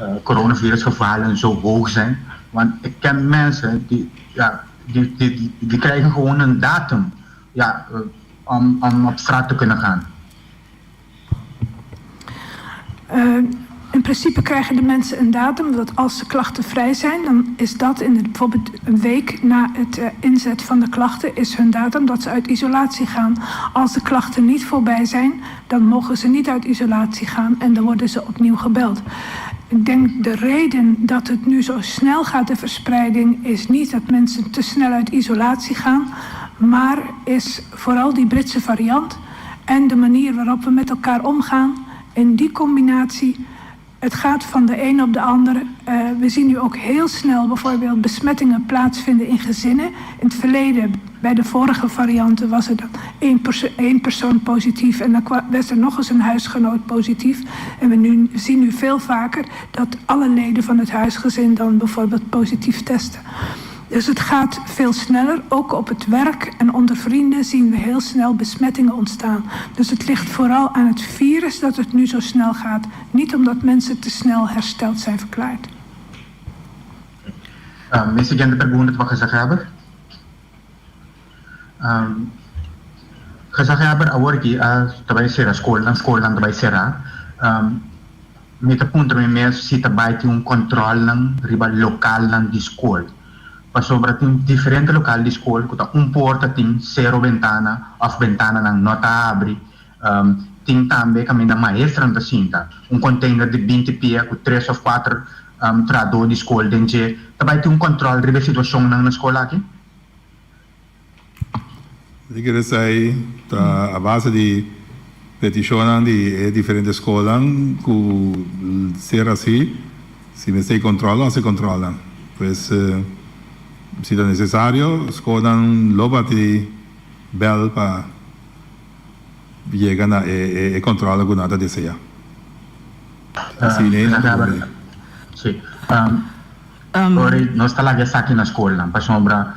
uh, coronavirusgevallen zo hoog zijn? Want ik ken mensen die, ja, die, die, die, die krijgen gewoon een datum ja, uh, om, om op straat te kunnen gaan. Uh, in principe krijgen de mensen een datum dat als ze klachtenvrij zijn, dan is dat in het, bijvoorbeeld een week na het uh, inzet van de klachten, is hun datum dat ze uit isolatie gaan. Als de klachten niet voorbij zijn, dan mogen ze niet uit isolatie gaan en dan worden ze opnieuw gebeld. Ik denk de reden dat het nu zo snel gaat, de verspreiding, is niet dat mensen te snel uit isolatie gaan, maar is vooral die Britse variant en de manier waarop we met elkaar omgaan. In die combinatie het gaat van de een op de ander. Uh, we zien nu ook heel snel bijvoorbeeld besmettingen plaatsvinden in gezinnen. In het verleden, bij de vorige varianten, was er dan één, perso één persoon positief en dan werd er nog eens een huisgenoot positief. En we nu, zien nu veel vaker dat alle leden van het huisgezin dan bijvoorbeeld positief testen. Dus het gaat veel sneller. Ook op het werk en onder vrienden zien we heel snel besmettingen ontstaan. Dus het ligt vooral aan het virus dat het nu zo snel gaat. Niet omdat mensen te snel hersteld zijn verklaard. Um, mi siguiente pregunta pa gezaghebber. Um, gezaghebber, awor aki a ta bai sera skolnan, skolnan ta bai sera. Um, mi ta puntra mi mes si ta bai tin un controlnan riba lokalnan di skol. Pasobra tin diferente lokal di skol ku ta un porta tin sero bentana òf bentananan no ta habri. Tin tambe kaminda maestranan ta sinta. Un container di binti pia ku tres òf kuater trahadó di skol den dje. Ta bai tin un kòntròl riba e situashonnan na skol aki? Di kere esei ta a base di petishonnan di e diferente skolnan ku ser asi, si mester kòntròl lo hasi kòntròlnan. Pues si ta nesesario skolnan lo bati bèl pa yega na e kòntròlnan ku nan ta deseá. Asina ei nan ta kumpli. Sí. Ora nos ta laga esaki na skolnan pasobra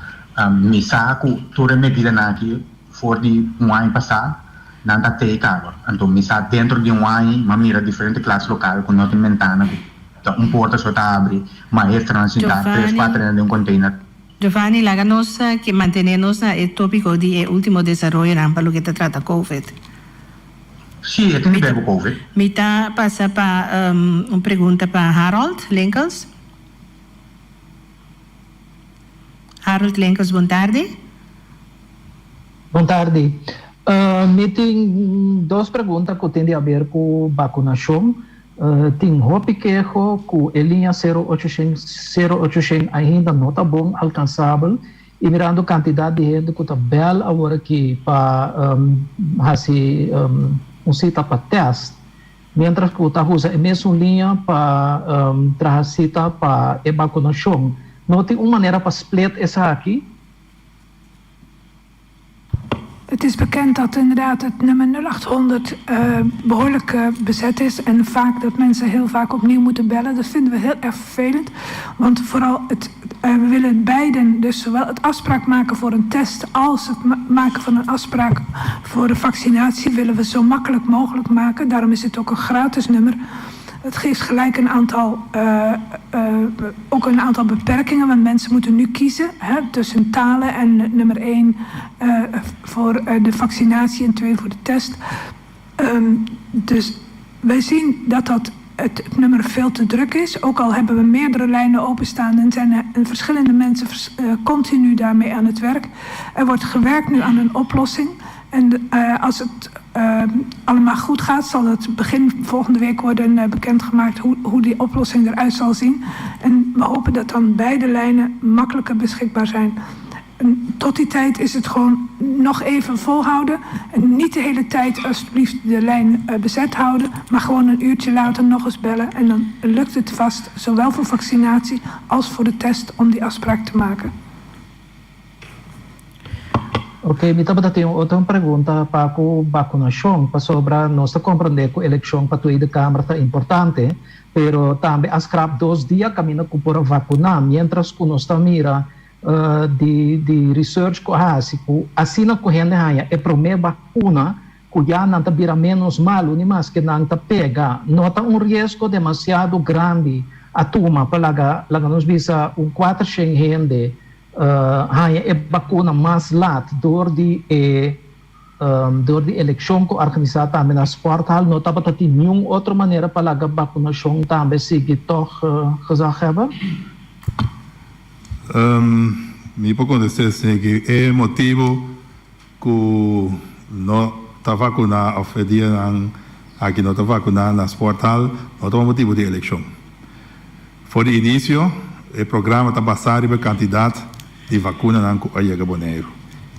mi sa ku tur e medidanan aki for di un aña pasá nan ta tei kaba. Anto mi sa dentro di un aña mi a mira diferente klas lokal ku no tin bentana ku ta un porta so ta abri, maestranan sinta tres kuater den un container. Giovanni, laga nos ke mantené nos na e tópiko di e último desaroyonan pa loke ta trata Covid. Sí, e tin di ber ku Covid. Mi ta pasa pa un pregunta pa Harold Linkels. Harold Linkels, bon tardi. Bon tardi. Mi tin dos pregunta ku tin di haber ku bakunashon. Tin hopi keho ku e liña sero ocho shen sero ocho shen ainda no ta bon alkansabel i mirando kantidat di hende ku ta bèl aworakí pa hasi un sita pa tèst. Mientras cu ta usa e mesun liña pa traha cita pa e vacunacion. No tin un manera pa split esaki? Het is bekend dat inderdaad het nummer 0800 uh, behoorlijk uh, bezet is. En vaak dat mensen heel vaak opnieuw moeten bellen. Dat vinden we heel erg vervelend. Want vooral het, uh, we willen beiden, dus zowel het afspraak maken voor een test als het ma maken van een afspraak voor de vaccinatie, willen we zo makkelijk mogelijk maken. Daarom is het ook een gratis nummer. Het geeft gelijk een aantal, uh, uh, ook een aantal beperkingen, want mensen moeten nu kiezen hè, tussen talen en nummer 1 uh, voor de vaccinatie en 2 voor de test. Um, dus wij zien dat dat het, het nummer veel te druk is. Ook al hebben we meerdere lijnen openstaan en zijn er verschillende mensen vers, uh, continu daarmee aan het werk. Er wordt gewerkt nu aan een oplossing. En uh, als het uh, allemaal goed gaat, zal het begin volgende week worden uh, bekendgemaakt hoe, hoe die oplossing eruit zal zien. En we hopen dat dan beide lijnen makkelijker beschikbaar zijn. Tot die tijd is het gewoon nog even volhouden. En niet de hele tijd alsjeblieft de lijn eh, bezet houden, maar gewoon een uurtje later nog eens bellen. En dan lukt het vast, zowel voor vaccinatie als voor de test, om die afspraak te maken. Ok, mi tabata tin un otro pregunta pa ku vakunashon, pasobra nos ta komprondé ku elekshon pa Tweede Kamer ta importante, pero tambe a skrap dos dia kaminda ku por a vakuná, miéntras ku nos ta mira di di research ku a hasi ku asina ku hende haña e promé bakuna ku ya nan ta bira ménos malu ni maske nan ta pega no ta un riesgo demasiado grandi a tuma pa laga laga nos bisa un kuatershen hende haña e bakuna mas lat dor di e dor di elekshon ku organisá tambe na sporthal no tabata tin niun otro manera pa laga bakunashon tambe sigui tòg gezaghebber? Mi por kontest'é esaki, e motibu ku no ta vakuná òf e dianan aki no ta vakuná na sporthal no ta pa motibu di elekshon. For di inisio e programa ta basá riba e kantidat di vakunanan ku a yega Boneiru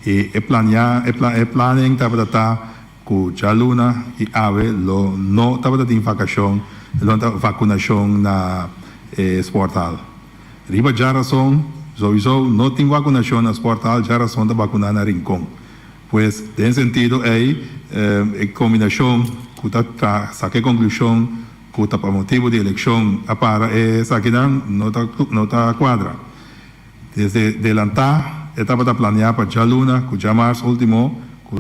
i e plania e planning tabata ta ku djaluna i awe lo no tabata tin vakashon lo no ta vakunashon na e sporthal. Riba djarason, souiso no tin vakunashon na sporthal, djarason ta bakuná na Rincon. Pues, den sentido ei, e kombinashon ku ta tra saka e konklushon ku ta pa motibu di elekshon a para esakinan no ta no ta kuadra. Desde delantá e tabata planeá pa djaluna ku djamars último ku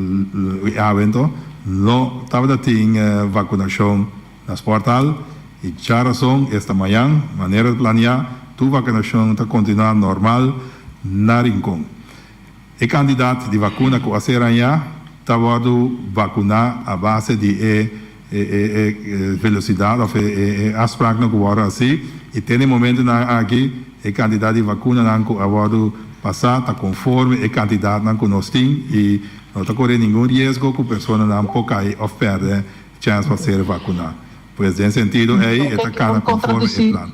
e avento no tabata tin vakunashon Na sporthal i djarason esta mañan, manera ta planeá, tur vakunashon ta kontinuá normal na Rincon. E kandidat di vakuna ku a ser hañá ta wòrdu vakuná a base di e e velosidat òf e afspraknan ku wòrdu hasí i te na e momentunan aki e kantidat di vakunanan ku a wòrdu pasá ta konforme e kantidatnan ku nos tin i no ta kore ningun riesgo ku personanan por kai òf pèrdè Chèns pa ser vakuná. Pues den sentido ei e ta kana konforme e plan.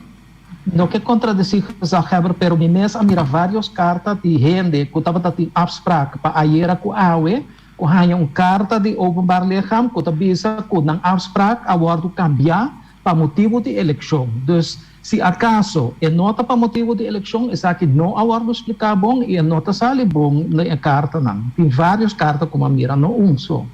No ke kontradesí gezaghebber, pero mi mes a mira vários karta di hende ku tabata tin afsprak pa ayera ku awe, ku haña un karta di Openbaar Lichaam ku ta bisa ku nan afsprak a wòrdu kambiá pa motibu di elekshon. Dus si akaso e no ta pa motibu di elekshon, esaki no a wòrdu spliká bon i e no ta sali bon den e kartanan. Tin vários karta ku mi a mira, no un so.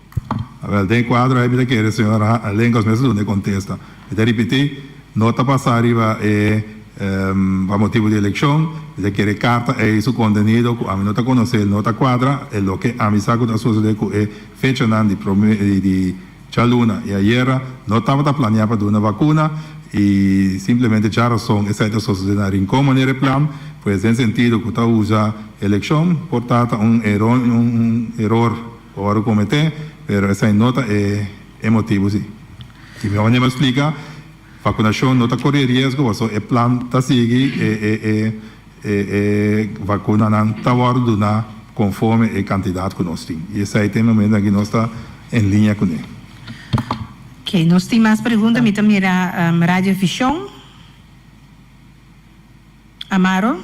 Awel, den e kuadro ei mi ta kere señor Lenkos mester duna e kontesta. Mi ta ripití, no ta pasá riba e pa motibu di elekshon. Mi ta kere e karta ei su kontenido ku ami no ta konosé no ta kuadra e loke ami sa ku ta sosodé ku e fechanan di promé di djaluna i ayera no tabata planeá pa duna vakuna i simplemente djarason esei ta sosodé na Rincon manera e plan. Pues den sentido ku ta usa elekshon por ta ta un un eror. Ora comete, pero esai no ta e e motibu si. Y mi manera mi splica, vacunacion no ta corre riesgo pasobra e plan ta sigui e e e e e vacunanan ta wordo duna conforme e cantidad cu nos tin. Y esai ta e momento aki nos ta en linea cune. Ok, nos tin mas pregunta, mi ta mira Radio Vision. Amaro.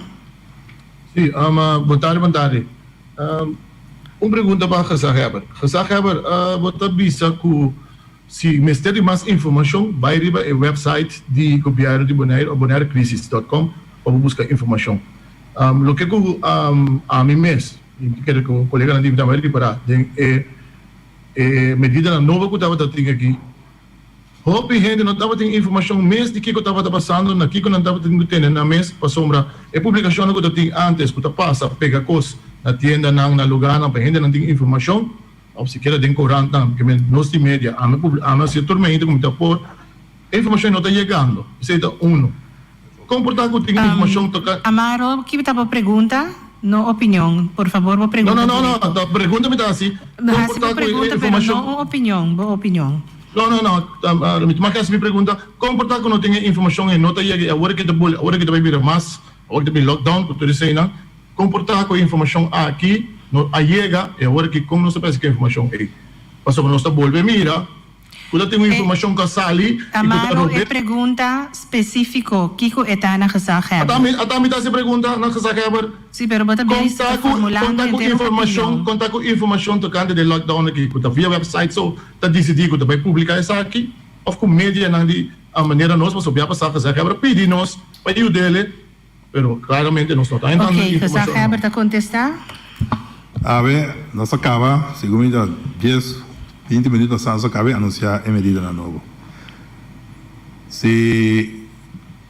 Sí, bon tardi, bon tardi. Un pregunta pa Gezaghebber. Gezaghebber, bo ta bisa ku si mester di mas informashon bai riba e website di gobièrnu di Boneiru òf bonairecrisis dòt kòm pa bo buska informashon. Loke ku ami mes, i mi ta kere ku koleganan di mi tambe a ripará den e e medidanan nobo ku tabata tin aki, Hopi hende no tabatin informashon mes di kiko tabata pasando, na kiko nan tabatin ku tene nan mes, pasobra e publikashonnan ku ta tin ántes ku ta pasa pega kos na tiendanan, na lugánan pa hendenan tin informashon, òf sikiera den korantnan, ke men nos di media, ami publi, ami a hasi tur meinta ku mi ta por, e informashon no ta yegando. Esei ta unu. Kon por ta ku tin informashon toka. Amaro, ki ta bo pregunta? No opinion. Por fabor bo pregunta No, no, no, no, ta pregunta mi ta hasi. Kon por ta bo ku e pregunta, pero informashon. no un opinion, bo opinion. No, no, no, mi ta maka hasi mi pregunta. Kon por ta ku no tin e informashon e no ta yega i awor ke ta boli, awor ke ta bai bira mas, awor ke ta bin lockdown ku tur eseinan, kon por ta ku e informashon aki no a yega i awor ke kon nos ta pensa ku e informashon ei? Pasobra nos ta bolbe mira. Ku ta tin un informashon ku a sali i ku ta Amaro e robes. pregunta spesífiko, kiko e ta na gezaghebber? Ata mi, ata mi ta hasi pregunta na gezaghebber. Sí, pero bo ta Kon bezig ta ta ku, kon formulando ta ku henter un informashon, opinion. kon ta ku informashon tokante di lockdown aki ku ta via website so ta disidí ku ta bai publiká esaki òf ku medianan di manera nos pasobra bia pasá gezaghebber a pidi nos pa yud'é. Pero claramente nos no ta entrando Oké, den informacion. gezaghebber ta contesta. Awe nos a caba, segun mi ta dies, binti minuut pasá nos a caba di anuncia e medidanan nobo. Si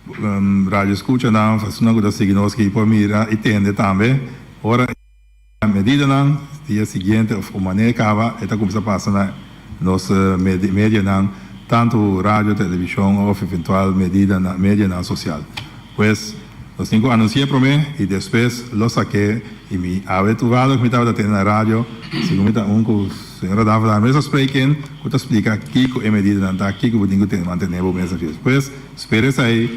radio-escuchanan of esunnan cu ta sigui nos aki por mira y tende tambe ora e. Medidanan dia siguiente of manera caba e ta cuminsa pasa na nos medianan tanto radio, television of eventual medianan social. Pues nos tin cu anuncia prome y despues lo saque y mi awe toevallig mi tabata tene na radio segun mi ta un cu señora Davelaar mes a spreken cu ta splica kico e medidanan ta kico bo tin cu tene mantene bo mes na fiesta. Pues spera esai.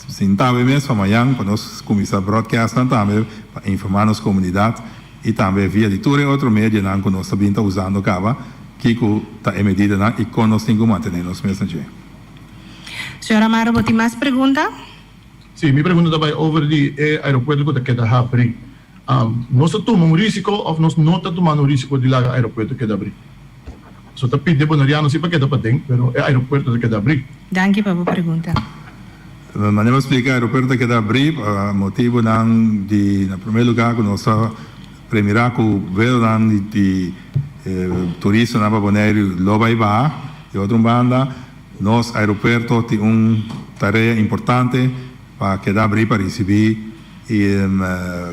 Sin tambe mes pa mañan pa nos cuminsa broadcastnan tambe pa informa nos comunidad y tambe via di tur e otro medianan cu nos ta bin ta usando caba kico ta e medidanan y con nos tin cu mantene nos mes na dje. Señor Amaro bo tin mas pregunta? Sí, mi pregunta ta bay over di e aeropuerto cu ta keda habri. Nos ta tuma un risico of nos no ta tumando un risico di laga aeropuerto keda habri? So ta pidi e boneriano si pa keda paden, pero e aeropuerto ta keda habri. Danki pa bo pregunta. Manera bo splika aeropuerto ta keda habri pa motibonan di na primer lugar ku nos ta premira ku vuelonan di turistanan pa Boneiru lo bai baha. Di otro banda nos aeropuerto tin un tarea importante pa keda habri pa risibi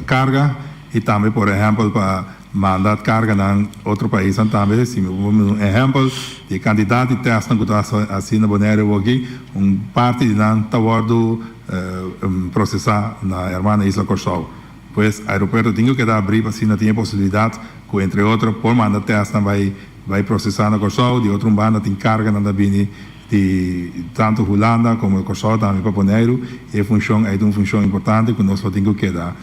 carga y tambe por ehempel pa manda carganan otro paisnan tambe. Si mi por pone un ehempel di e cantidad di testnan cu ta haci na Bonaire awoki, un parti di nan ta wordo procesa na hermana isla Corsou. Pues aeropuerto tin cu keda abri pa asina tin e posibilidad cu entre otro por manda testnan bay bay procesa na Corsou. Di otro un banda tin carganan ta bini di tantu Hulanda komo Kòrsou tambe pa Boneiru e funshon ei ta un funshon importante ku nos lo tin ku keda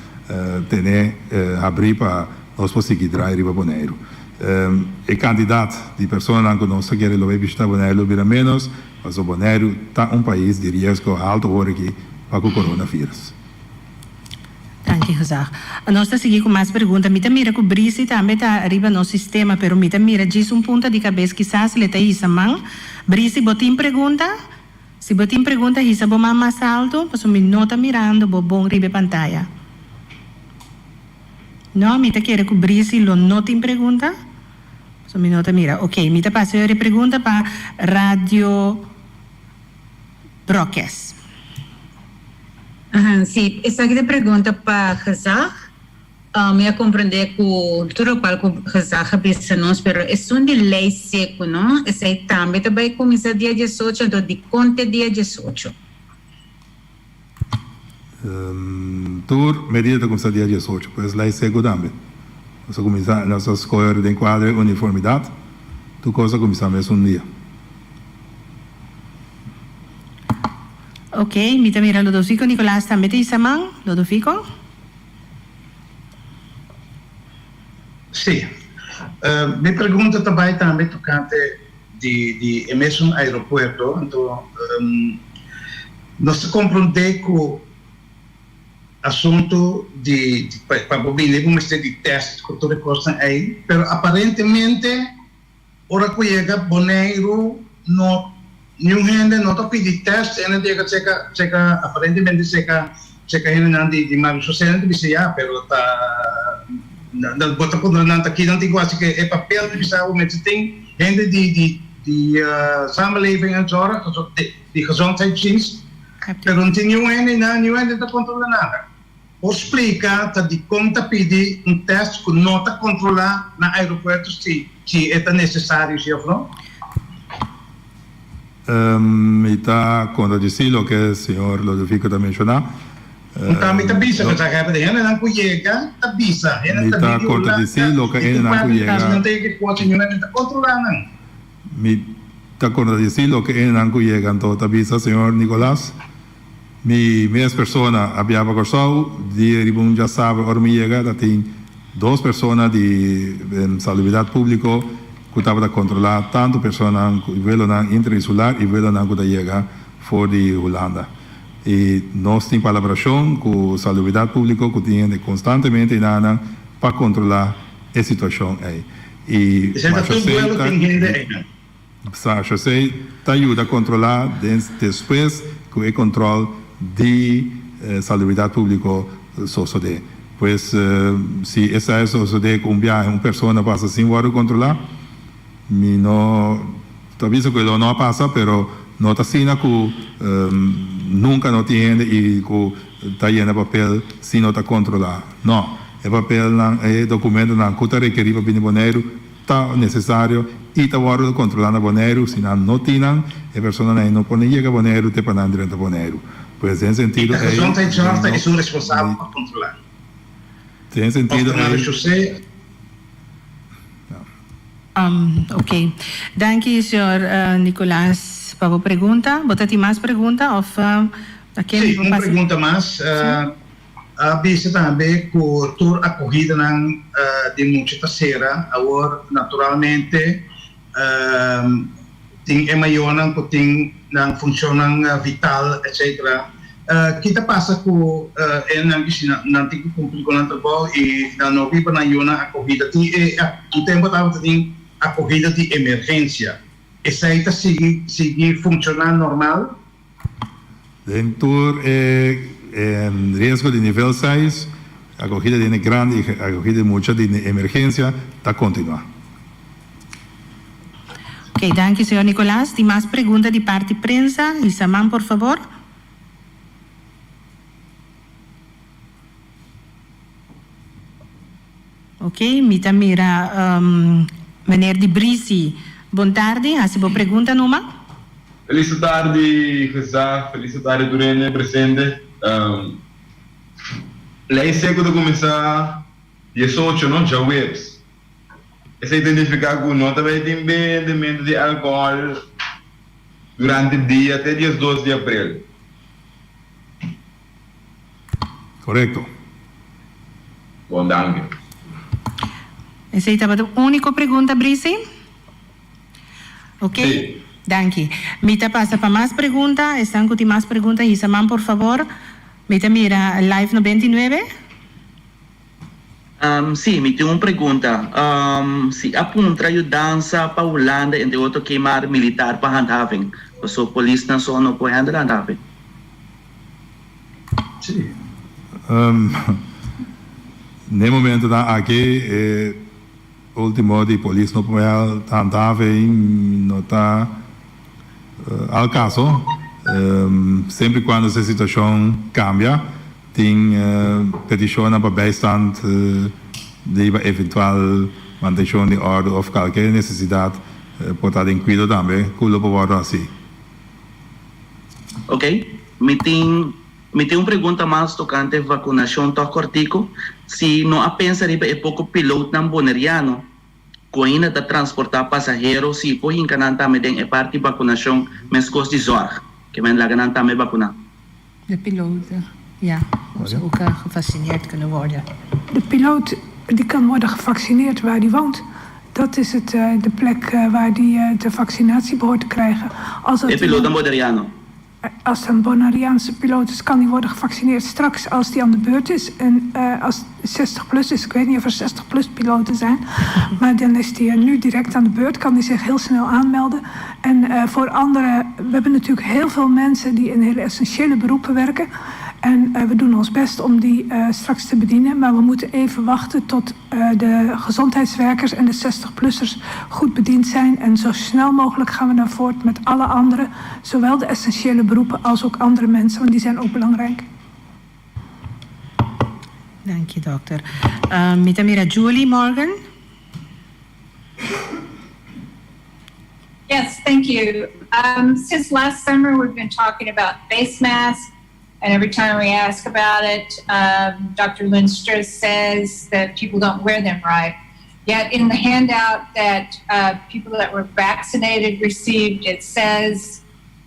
tene habrí pa nos por sigui drai riba Boneiru. E kantidat di personanan ku nos ta kere lo bai bishitá Boneiru lo bira ménos pasobra Boneiru ta un pais di riesgo haltu hor aki pa ku coronavirus. Danki Gezag. Nos ta sigui ku mas pregunta. Mi ta mira ku Brisi tambe ta riba nos sistema, pero mi ta mira djis un punta di kabes kisas le ta hisa man. Brisi, bo tin pregunta? Si bo tin pregunta hisa bo man mas alto, pasobra mi no ta mirando bo bon riba e pantaya. No, mi ta kere ku Brisi lo no tin pregunta, pasobra mi no ta mira. Oké, mi ta pasa e pregunta pa Radio Brokes. Ahan, sí. Esaki ta pregunta pa Gezag. Mi a comprende cu tur locual cu Gezag a bisa nos, pero esun di ley seco, no? Esey tambe ta bay cuminsa dia diesocho, anto dicon te dia diesocho? Tur medida ta cuminsa dia diesocho, pues ley seco tambe. Nos a cuminsa, nos a scoge den cuadro e uniformidad, tur cos a cuminsa mesun dia. Ok, mi ta mira Ludovico Nicolaas tambe ta isa man. Ludovico? Sí. Mi pregunta ta bai tambe tocante di di e mesun aeropuerto. Anto nos ta comprende cu asunto di pa bo bini bo mester di test cu tur e cosnan ey, pero aparentemente Ora ku yega Boneiru no niun hende no ta pidi tèst, hende ta yega seka seka aparentemente seka seka hendenan di di Marisol Sosena ta bisa ya pero ta bo ta puntra nan ta kinan tin ku hasi ku e papel ta bisa bo mester tin hende di di di samenleving en zorg di gezondheidsdienst pero no tin niun hende nan niun hende ta kontrola nada. Por splika ta dikon ta pidi un tèst ku no ta kontrolá na aeropuerto si si e ta nesesario si òf no? Mi ta kontradisí loke señor Lodovico ta menshoná. Nta mi ta bisa ku sa hèbe di hendenan ku yega ta bisa hende Mi ta ta bin di kontradisí Hulanda loke i hendenan ku tur parti yega. nan ta yega e kos i nan ta kontrolá nan. Mi ta kontradisí loke hendenan ku yega anto ta bisa señor Nicolas. Mi mes persona a biaha pa Kòrsou, di riba un djasabra ora mi yega ta tin dos persona di Salubridat Públiko. ku tabata kontrolá tantu personanan ku vuelonan interinsular i vuelonan ku ta yega for di Hulanda. I nos tin palabrashon ku Salubridat Públiko ku tin hende konstantemente einan pa kontrolá e situashon ei. I Esei ta tur vuelo tin hende einan. Sa José ta yuda kontrolá den despues ku e kontrol di salubridat públiko sosodé. Pues si esei sosodé ku un biahe un persona pasa sin wòrdu kontrolá, mi no ta bisa ku e lo no a pasa, pero no ta asina ku nunka no tin hende i ku ta yena papel si no ta kontrolá. No, e papelnan, e dokumentonan ku ta rekerí pa bini Boneiru Ta nesesario i ta wòrdu kontrolá na Boneiru, si nan no tin nan, e personanan ei no por ni yega Boneiru te pa nan drenta Boneiru. Pues den sentido ei, den Gezondheidszorg ta esun responsabel pa kontrolá. Den sentido Òf ei. Marechaussee. Ok. Danki señor Nicolaas pa bo pregunta. Bo ta tin mas pregunta òf a ken Sí, bo un pasa? pregunta mas. A bisa tambe ku tur akohidanan di mucha ta sera. Awor naturalmente tin e mayornan ku tin nan funshonnan vital etcetera. Ki ta pasa ku e nan ki si nan tin ku kumpli ku nan trabou i nan no biba nan yunan akohida? Tin e un tempu tabata tin akohida di emergensia. Esei ta sigui sigui funshoná normal? Den tur e riesgo di nivel seis, acogida di hende grandi y acogida di mucha di emergencia ta continua. Ok, danki señor Nicolaas. Tin mas pregunta di parti prensa? Hisa man por fabor. Ok, mi ta mira meneer Di Brisi. Bon tardi, hasi bo pregunta numa. Felis tardi Gezag, felis tardi tur hende presente. Lei seco ta cuminsa diesocho no, djaweps. Esey ta nifica cu no ta bay tin bendemento di alcohol durante dia te diesdos di april. Korekto. Bon danki. Esei tabata úniko pregunta, Brisi? Ok. Sí. Danki. Mi ta pasa pa mas pregunta. Esnan ku tin mas pregunta hisa man por fabor. Mi ta mira live 99. Sí, mi tin un pregunta. Si a puntra yudansa pa Hulanda entre otro kemar militar pa handhaving, paso polisnan so no por handle handhaving. Sí. N'e momentonan aki e ultimo di polis no por handhaving no ta al caso. Semper y cuando esei situacion cambia tin peticionnan pa bijstand riba eventual mantencion di orde of cualkier necesidad por ta den cuido tambe cu lo por wordo haci. Ok, mi tin mi tin un pregunta mas tokante vakunashon tòg kòrtiku. Si no a pensa riba e poko pilotnan boneriano ku ainda ta transportá pasahero si por hinka nan tambe den e parti vakunashon meskos di zòrg, ke men laga nan tambe vakuná. De piloten, ja, of ze ook gevaccineerd kunnen worden. De piloot die kan worden gevaccineerd waar die woont. Dat is het de plek waar die de vaccinatie behoort te krijgen. Als dat E piloot ta boneriano. Als het een Bonaireaanse piloot is, kan die worden gevaccineerd straks als die aan de beurt is. En als 60 plus is, ik weet niet of er 60 plus piloten zijn, maar dan is die nu direct aan de beurt, kan die zich heel snel aanmelden. En voor anderen, we hebben natuurlijk heel veel mensen die in hele essentiële beroepen werken. En we doen ons best om die straks te bedienen, maar we moeten even wachten tot de gezondheidswerkers en de 60-plussers goed bediend zijn. En zo snel mogelijk gaan we dan voort met alle anderen, zowel de essentiële beroepen als ook andere mensen, want die zijn ook belangrijk. Dank je, dokter. Mi ta mira Julie Morgan. Yes, thank you. Um, since last summer, we've been talking about face masks. And every time we ask about it, um, Dr. Lindstrom says that people don't wear them right. Yet in the handout that uh, people that were vaccinated received, it says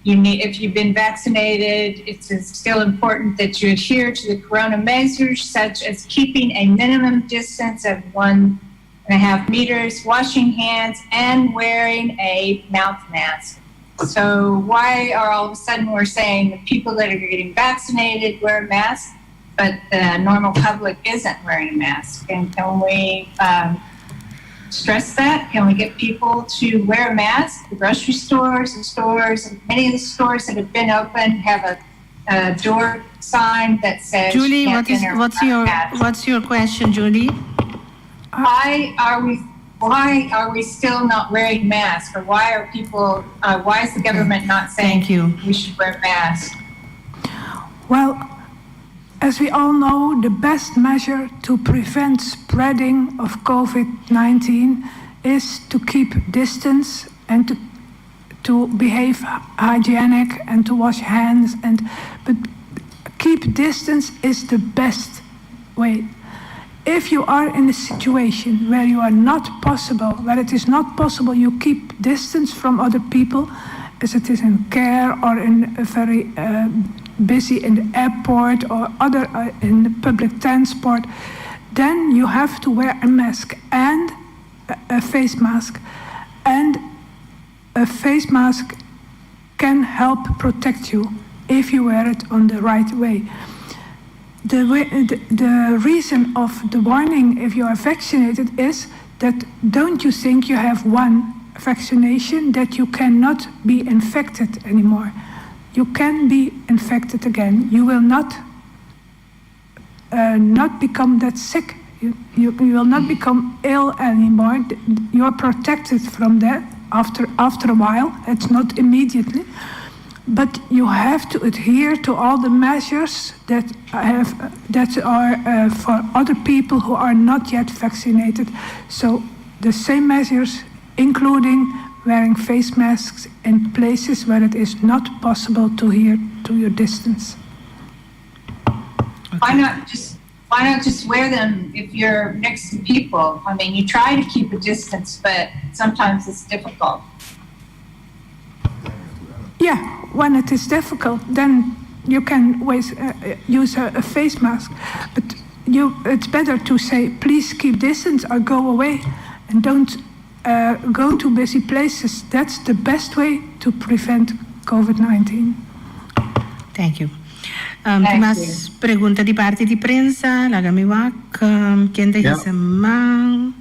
you need, if you've been vaccinated, it's still important that you adhere to the corona measures, such as keeping a minimum distance of one. and a half meters, washing hands, and wearing a mouth mask. So why are all of a sudden we're saying the people that are getting vaccinated wear masks, but the normal public isn't wearing a mask? And can we um, stress that? Can we get people to wear a mask? The grocery stores, the stores, many of the stores that have been open have a, a door sign that says. Julie, what is what's your what's your question, Julie? Why are we why are we still not wearing masks, or why are people? Uh, why is the government not saying Thank you. we should wear masks? Well, as we all know, the best measure to prevent spreading of COVID 19 is to keep distance and to, to behave hygienic and to wash hands. And, but keep distance is the best way. If you are in a situation where you are not possible, where it is not possible, you keep distance from other people, as it is in care or in a very uh, busy in the airport or other uh, in the public transport, then you have to wear a mask and a, a face mask. And a face mask can help protect you if you wear it on the right way. The, way, the, the reason of the warning if you are vaccinated is that don't you think you have one vaccination that you cannot be infected anymore. You can be infected again. You will not uh, not become that sick. You, you, you will not become ill anymore. You are protected from that after, after a while. It's not immediately. But you have to adhere to all the measures that, have, that are uh, for other people who are not yet vaccinated. So the same measures, including wearing face masks in places where it is not possible to hear to your distance. Okay. Why not just why not just wear them if you're next to people? I mean, you try to keep a distance, but sometimes it's difficult. Yeah, when it is difficult, then you can waste, uh, use a, a face mask. But you, it's better to say, please keep distance or go away and don't uh, go to busy places. That's the best way to prevent COVID 19. Thank you. Um, tin mas pregunta di parti di prensa? Laga mi wak. Um, ken ta hisa man?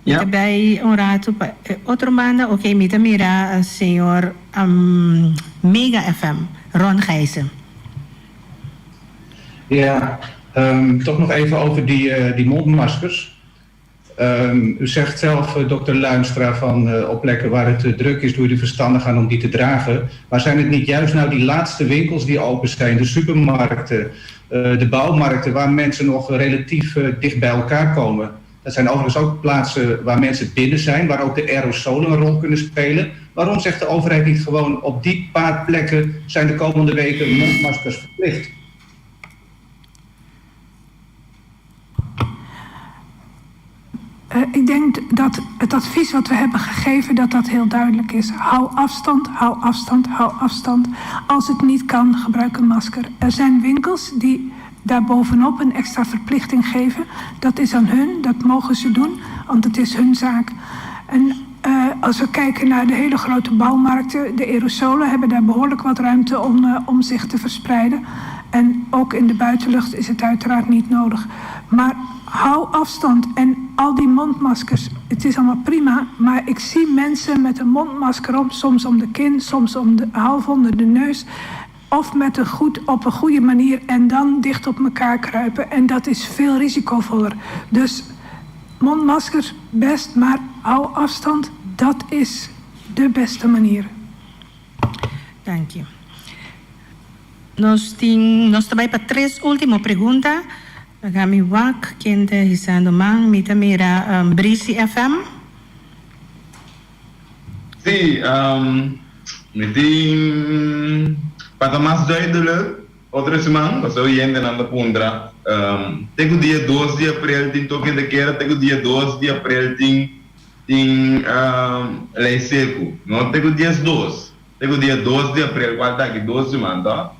Mi ta bay un rato pa e otro banda. Ok, mi ta mira señor um, Mega FM, Ron Gijzen. Ja, um, toch nog even over die, uh, die mondmaskers. Um, u zegt zelf, uh, dokter Luinstra, van uh, op plekken waar het uh, druk is, doe je er verstandig aan om die te dragen. Maar zijn het niet juist nou die laatste winkels die open zijn, de supermarkten, de bouwmarkten, waar mensen nog relatief dicht bij elkaar komen? Dat zijn overigens ook plaatsen waar mensen binnen zijn, waar ook de aerosolen een rol kunnen spelen. Waarom zegt de overheid niet gewoon op die paar plekken zijn de komende weken mondmaskers verplicht? Uh, ik denk dat het advies wat we hebben gegeven, dat dat heel duidelijk is. Hou afstand, hou afstand, hou afstand. Als het niet kan, gebruik een masker. Er zijn winkels die daarbovenop een extra verplichting geven. Dat is aan hun, dat mogen ze doen, want het is hun zaak. En uh, als we kijken naar de hele grote bouwmarkten, de aerosolen hebben daar behoorlijk wat ruimte om, uh, om zich te verspreiden. En ook in de buitenlucht is het uiteraard niet nodig. Maar hou afstand en al die mondmaskers, het is allemaal prima. Maar ik zie mensen met een mondmasker op, soms om de kin, soms om de, half onder de neus. Of met een goed, op een goede manier en dan dicht op elkaar kruipen. En dat is veel risicovoller. Dus mondmaskers best, maar hou afstand. Dat is de beste manier. Dank je. Nos tin, nos ta bai pa tres ultimo pregunta. Laga mi wak ken ta hisando man. Mi ta mira um, Brisi FM. Sí, um, mi tin pa ta mas duidelijk, otro siman, pasobra oyentenan ta puntra, um, te ku dia dos di aprel tin toke de keda, te ku dia dos di aprel tin tin um, lei seku. No te ku dies dos. Te ku dia dos di aprel kual ta aki dos siman toh?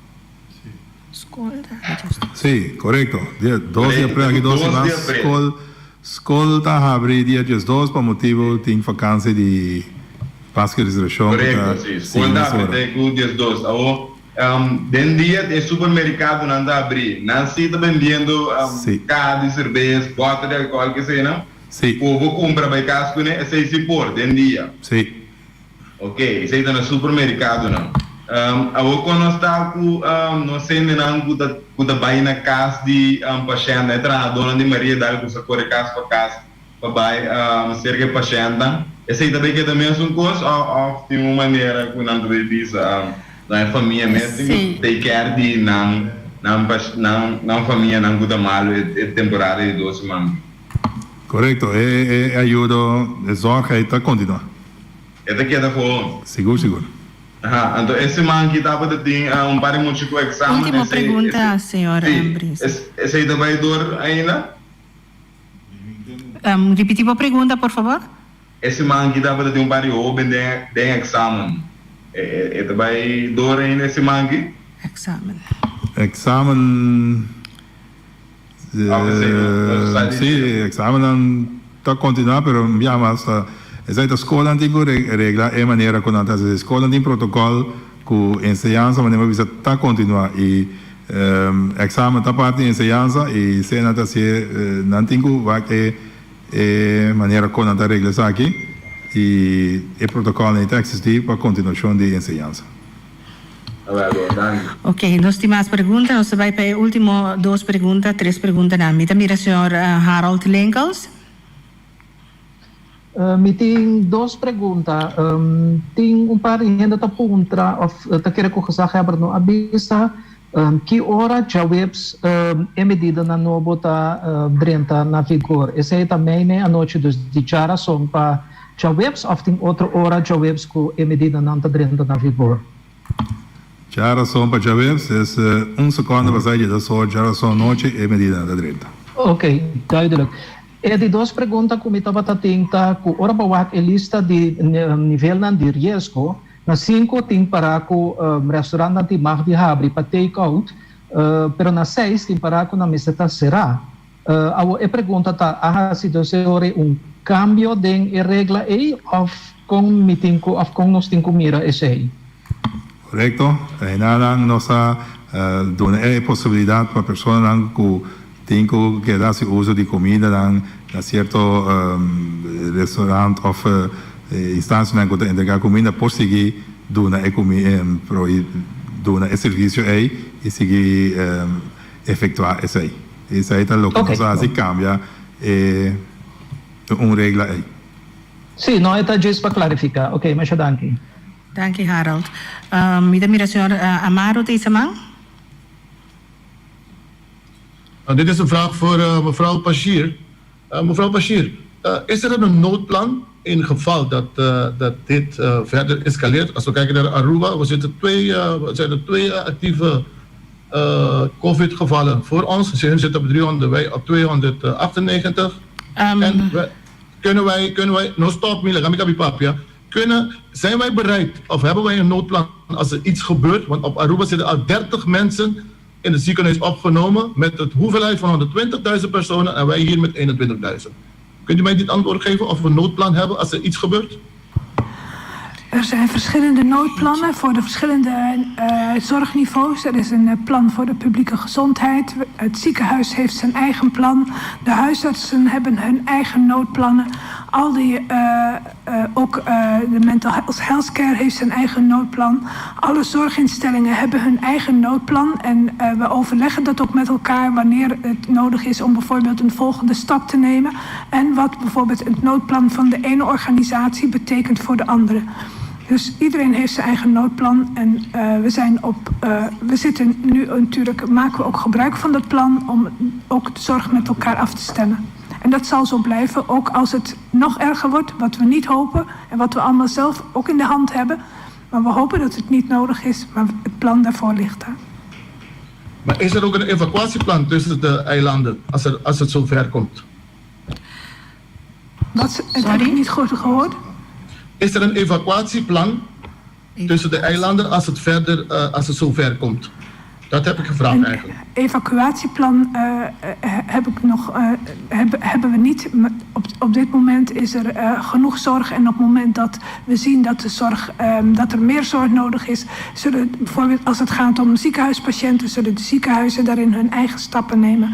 Sí, korekto. Dia dos di aprel aki dos siman skol. Skol ta habri dia 12 pa motibu tin vakansi di Pasku i Resurreccion ku ta Korekto, si. Skol ta habri te ku 12. Awor, den dia e supermerikadonan ta habri. Nan si ta bendiendo kaha di serbes, bòter di alkohòl, keseinan. Si. Ku bo kumpra bai kas kuné, esei si por, den dia. Si. Ok, esei ta na supermerikadonan. Awor kon nos ta ku nos hendenan ku ta ku ta bai na kas di pashèntnan, e trahadónan di Mariadal ku sa kore kas pa kas pa bai serka e pashèntnan, esei ta bai keda mesun kos òf tin un manera ku nan ta bai bisa na e famia mes tin ku take care di nan nan nan famianan ku ta malu e temporada di dos siman? Korekto, e ayudo, e zòrg ei ta kontinuá. E ta keda gewoon. Sigur sigur. Aha, anto e siman aki tabata tin un par di mucha ku examen. Ultimo Esei, pregunta, esei, señor sí, Brice. es, esei ta bai door ainda? Ripití bo pregunta, por favor. E siman aki tabata tin un par di hoben den, den examen. E, e, e ta bai door ainda e siman aki? Examen. Examen. Sí, examennan ta continua pero un bia mas ta esaki ta scolnan tin cu regla e manera cu nan ta haci. Scolnan tin protocol cu enseñansa manera mi a bisa ta continua y examen ta parti di enseñansa y sea nan ta hacié nan tin cu wak e e manera con nan ta regla esaki y e protocolnan ta existi pa continuacion di enseñansa. Ok, nos tin mas pregunta. Nos ta bai pa e ultimo dos pregunta, tres preguntanan. Mi ta mira señor Harold Linkels. Mi tin dos pregunta. Tin un par di hende ta puntra of ta kere ku gezaghebber no a bisa ki ora djaweps e medidanan nobo ta drenta na vigor. Esei ta mei mei anochi, dus di djarason pa Djaweps of tin otro ora djaweps ku e medidanan ta drenta na vigor? Djarason pa djaweps es un sekonde pasá dje ta so djarason nochi e medidanan ta drenta. Ok, duidelijk. E di dos pregunta ku mi tabata tin ta ku ora bo wak e lista di nivelnan di riesgo, na sinku tin pará ku restaurantnan tin mag di habri pa take out, pero na seis tin pará ku nan mester ta será. Awor e pregunta ta, a hasi dus e ora un kambio den e regla ei òf kon mi tin ku òf kon nos tin ku mira esei? Korekto. Einanan nos a duna e posibilidat pa personanan ku tin ku keda hasi uso di kumindanan na sierto restaurant òf instansianan ku ta entregá kuminda por sigui duna e duna e servisio ei i sigui efectua esey. Esey ta loke nos a haci cambia e un regla ey. Sí, no, e ta djis pa clarifica. Ok, masha danki. Danki Harold. Mi ta mira señor Amaro ta isa man. Dit is een vraag voor mevrouw Bashir. Mevrouw Bashir, is er een noodplan in geval dat dat dit verder escaleert? Als we kijken naar Aruba, we zitten twee, zijn er twee actieve Covid gevallen voor ons. Hun zitten op 300, wij op 298. En we, kunnen wij, kunnen wij, no stop mi, laga mi kabi papia. Kunnen, zijn wij bereid of hebben wij een noodplan als er iets gebeurt? Want op Aruba zitten al 30 mensen in het ziekenhuis opgenomen met het hoeveelheid van 120.000 personen en wij hier met 21.000. Kunt u mij dit antwoord geven of we een noodplan hebben als er iets gebeurt? Er zijn verschillende noodplannen voor de verschillende uh, zorgniveaus. Er is een eh, plan voor de publieke gezondheid. Het ziekenhuis heeft zijn eigen plan. De huisartsen hebben hun eigen noodplannen. Al die, uh, ook de mental health care heeft zijn eigen noodplan. Alle zorginstellingen hebben hun eigen noodplan. En we overleggen dat ook met elkaar wanneer het nodig is om bijvoorbeeld een volgende stap te nemen. En wat bijvoorbeeld het noodplan van de ene organisatie betekent voor de andere. Dus iedereen heeft zijn eigen noodplan. En uh, we, zijn op, uh, we zitten nu natuurlijk, maken we ook gebruik van dat plan om ook de zorg met elkaar af te stemmen. En dat zal zo blijven, ook als het nog erger wordt, wat we niet hopen en wat we allemaal zelf ook in de hand hebben. Maar we hopen dat het niet nodig is, maar het plan daarvoor ligt daar. Maar is er ook een evacuatieplan tussen de eilanden als, er, als het zover komt? Wat, het heb ik niet goed gehoord. Is er een evacuatieplan tussen de eilanden als het verder, uh, als het zover komt? Dat heb ik gevraagd eigenlijk. Evacuatieplan heb ik nog, hebben we niet. Op, op dit moment is er genoeg zorg. En op het moment dat we zien dat, de zorg, dat er meer zorg nodig is, zullen bijvoorbeeld als het gaat om ziekenhuispatiënten, zullen de ziekenhuizen daarin hun eigen stappen nemen.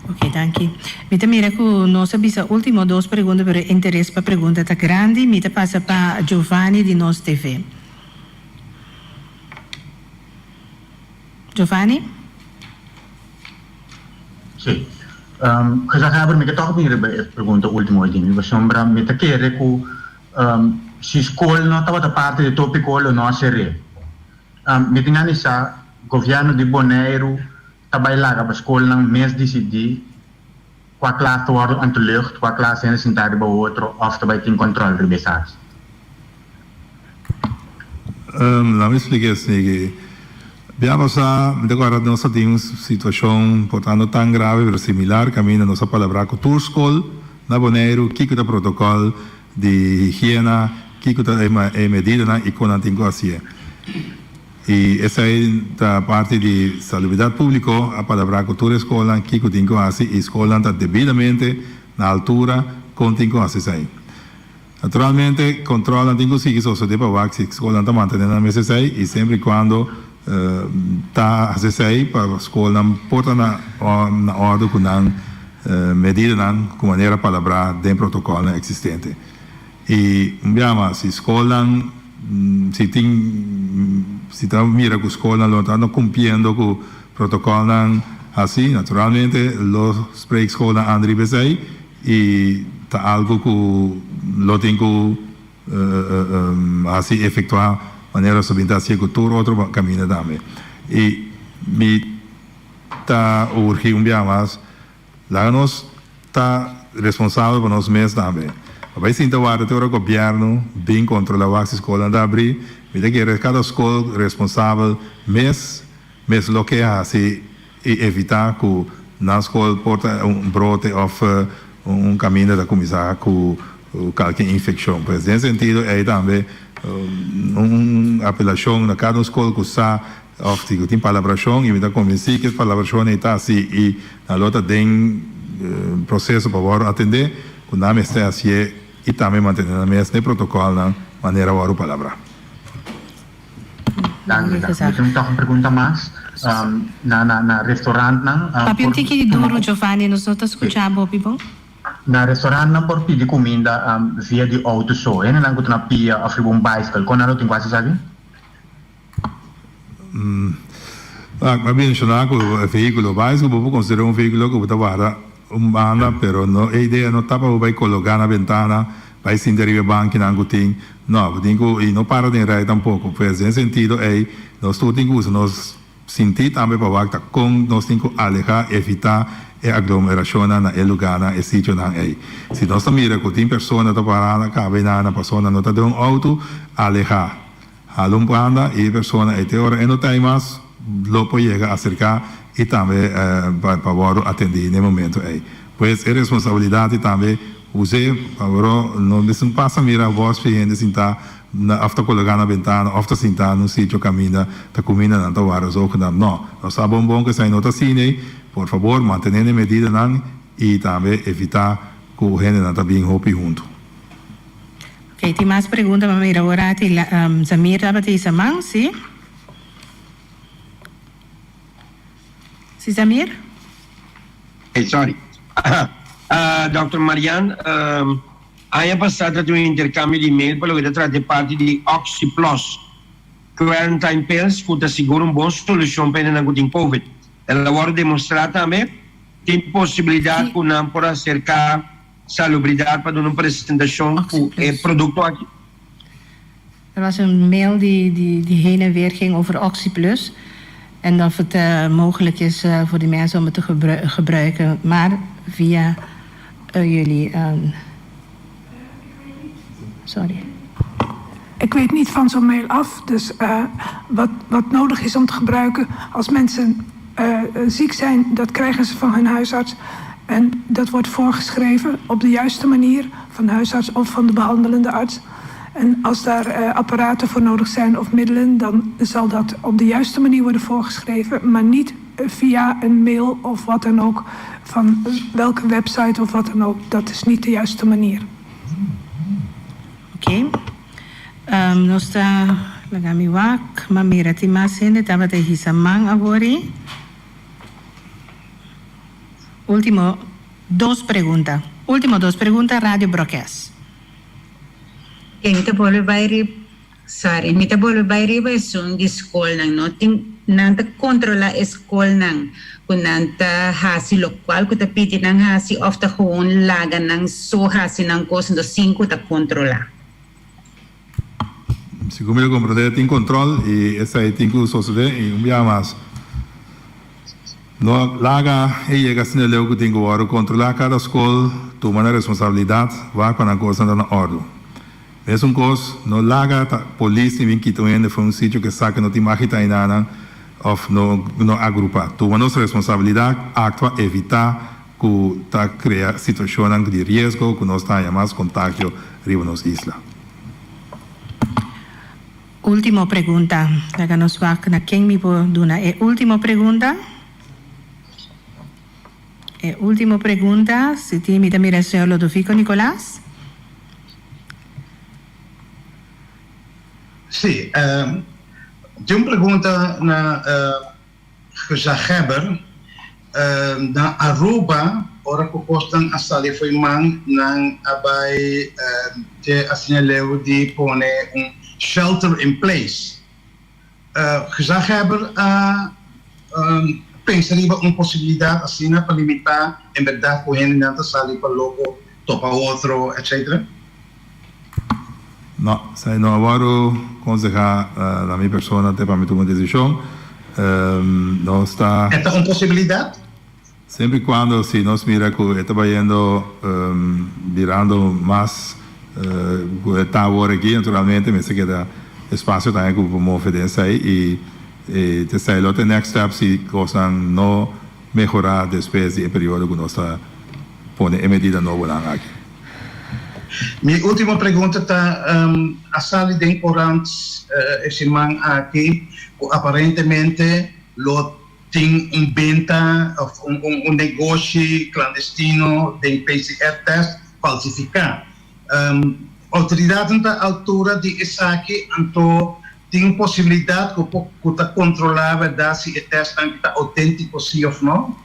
Ok, danki. Mi ta mira ku nos a bisa ultimo dos pregunta, pero e interes pa pregunta ta grandi. Mi ta pasa pa Giovanni di Nos TV. Giovanni? Sí. Gezaghebber, mi ke tòg bini riba e pregunta ultimo ei di mi, pasobra mi ta kere ku si skol no tabata parti di tópiko lo no a ser'é. Mi tin anisa gobièrnu di Boneiru ta bai laga pa skolnan mes disidí kua klas ta wòrdu ontlucht, kua klas hende sintá riba otro òf ta bai tin kòntròl riba esaki. Laat mi splika esaki. Bia pasá mi ta kòrda nos a tin un situashon por ta no tan grave pero similar kaminda nos a palabrá ku tur skol na Boneiru kiko ta protokòl di higiena, kiko ta e medidanan i kon nan tin ku hasié. I esei ta parti di Salubridat Públiko a palabrá ku tur e skolnan kiko tin ku hasi i skolnan ta debidamente na altura kon tin ku hasi esei. Naturalmente kontrolnan tin ku sigui sosodé pa wak si skolnan ta mantené nan mes esei i semper i kuando ta hasi esei pa skolnan por ta na òrdu ku nan medidanan ku manera palabrá den protokòlnan eksistente. I un bia mas, si skolnan, si tin, si ta mira ku skolnan lo ta no kumpliendo ku protokòlnan hasi, naturalmente lo spreek skolnan aan riba esei i ta algu ku lo tin ku hasi efektuá manera su bin ta hasié ku tur otro kaminda tambe. I mi ta urgi un bia mas. Laga nos ta responsabel pa nos mes tambe. Pa bai sinta warda te ora gobièrnu bin kontrolá wak si skolnan ta abrí. Mi ta kere kada skol responsabel mes mes loke hasi i evitá ku nan skol por ta un brote òf un kaminda ta kuminsá ku kalke infekshon. Pues den sentido ei tambe un apelashon na kada un skol ku sa Of si ku tin palabrashon i mi ta konvensí ku e palabrashon ei ta hasi i nan lo ta den proseso pa wòrdu atendé, ku nan mester hasié i tambe mantené nan mes den protokòlnan manera wòrdu palabrá. Danki, danki. Mi tin tòg un pregunta mas. Na na na restaurantnan Papia un por tiki di tuma duru, Giovanni, nos no ta skuchá bo hopi bon. Na restaurantnan por pidi kuminda via di outo so. Hendenan ku ta na pia òf riba un baiskel, kon nan lo tin ku hasi esaki? Wak, mi a menshoná ku e vehíkulo básico bo por konsiderá un vehíkulo ku bo ta warda un banda, pero no e idea no ta pa bo bai kologá na bentana, bai sinta riba e bankinan ku tin. No, bo tin ku i no para den rei tampoko. Pues den e sentido ei nos tur tin ku usa nos sintí tambe pa wak ta kon nos tin ku alehá, evitá e aglomerashonnan na e lugánan, e sitionan ei. Si nos ta mira ku tin persona ta pará na kaba einan na pasobra no ta den un outo, alehá. Hala un banda y e persona ey te ora e no ta ey mas lo por yega acerca y tambe pa wordo atendi n'e momento ey. Pues e responsabilidad y tambe use pa bro no mester pasa mira bos fi hende sinta na of ta cologa na bentana of ta sinta na un sitio caminda ta cuminda nan ta warda zogenaamd. No, nos sa bon bon cu esey no ta asina ey. Por fabor mantene n'e medidanan y tambe evita cu hendenan ta bin hopi hunto. Ok, tin mas pregunta pa mira awor ati Zamir tabata hisa man, si? Si Zamir? Hey, sorry. Dòkter Marian, aña pasá ta tin un interkambio di mail pa loke ta trata e parti di Oxyplus Quarantine Pills ku ta sigur un bon solushon pa hendenan ku tin Covid. El a wòrdu demostrá tambe tin posibilidat ku nan por aserká Salubridad pa duna un presentacion cu e producto aki. Er was een mail die, die, die heen en weer ging over OxyPlus. En of het mogelijk is voor die mensen om het te gebruiken, maar via jullie. Sorry. Ik weet niet van zo'n mail af, dus wat, wat nodig is om te gebruiken als mensen ziek zijn, dat krijgen ze van hun huisarts. En dat wordt voorgeschreven op de juiste manier van de huisarts of van de behandelende arts. En als daar uh, apparaten voor nodig zijn of middelen, dan zal dat op de juiste manier worden voorgeschreven, maar niet via een mail of wat dan ook, van welke website of wat dan ook. Dat is niet de juiste manier. Oké. Okay. Um, nos ta laga mi wak, ma mira tin mas hende tabata hisa man awor. Ultimo dos pregunta. Ultimo dos pregunta, Radio Broadcast. Oké, mi ta bolbe bai riba, sorry, mi ta bolbe bai riba esun di skolnan, no? Tin, nan ta kontrolá e skolnan ku nan ta hasi lokual ku ta pidi nan hasi òf ta gewoon laga nan so hasi nan kos, enton sin ku ta kontrolá. Segun mi ta komprendé tin kontrol i esei tin ku sosodé i un biaha mas no laga e yega asina leu ku tin ku wòrdu kontrolá kada skol tuma nan responsabilidat wak pa nan kosnan ta na òrdu. Mesun kos no laga ta polis tin bin kita un hende for un sitio ke sa ke no tin mag kita enanan òf no no agrupá. Tuma nos responsabilidat aktua evitá ku ta krea situashonnan di riesgo ku nos ta haña mas kontagio riba nos isla. Ultimo pregunta. Laga nos wak na ken mi por duna e ultimo pregunta. E ultimo pregunta, si tin, mi ta mira señor Lodovico Nicolaas. Sí, tin un pregunta na Gezaghebber, Na Aruba ora ku kosnan a sali fo'i man nan a bai te asina leu di pone un shelter in place. Gezaghebber a pensa riba un posibilidat asina pa limitá en bèrdat ku hendenan ta sali pa loko topa otro etcetera? No, esei no a wòrdu konsehá na mi persona te pa mi tuma un desishon. Nos ta. E ta un posibilidat? Semper i kuando si nos mira ku e ta bayendo birando mas ku e ta awor aki, naturalmente mester keda espasio tambe ku por move den esei i esei lo ta e next step si kosnan no mehorá despues di e periodo ku nos ta pone e medida nobonan aki. Mi ultimo pregunta ta, a sali den korant e siman aki ku aparentemente lo tin un benta of un negoshi klandestino den PCR test falsifiká. Outoridatnan ta altura di esaki anto tin un posibilidat ku por ku ta kontrolá bèrdat si e testnan ta outéntiko si of no?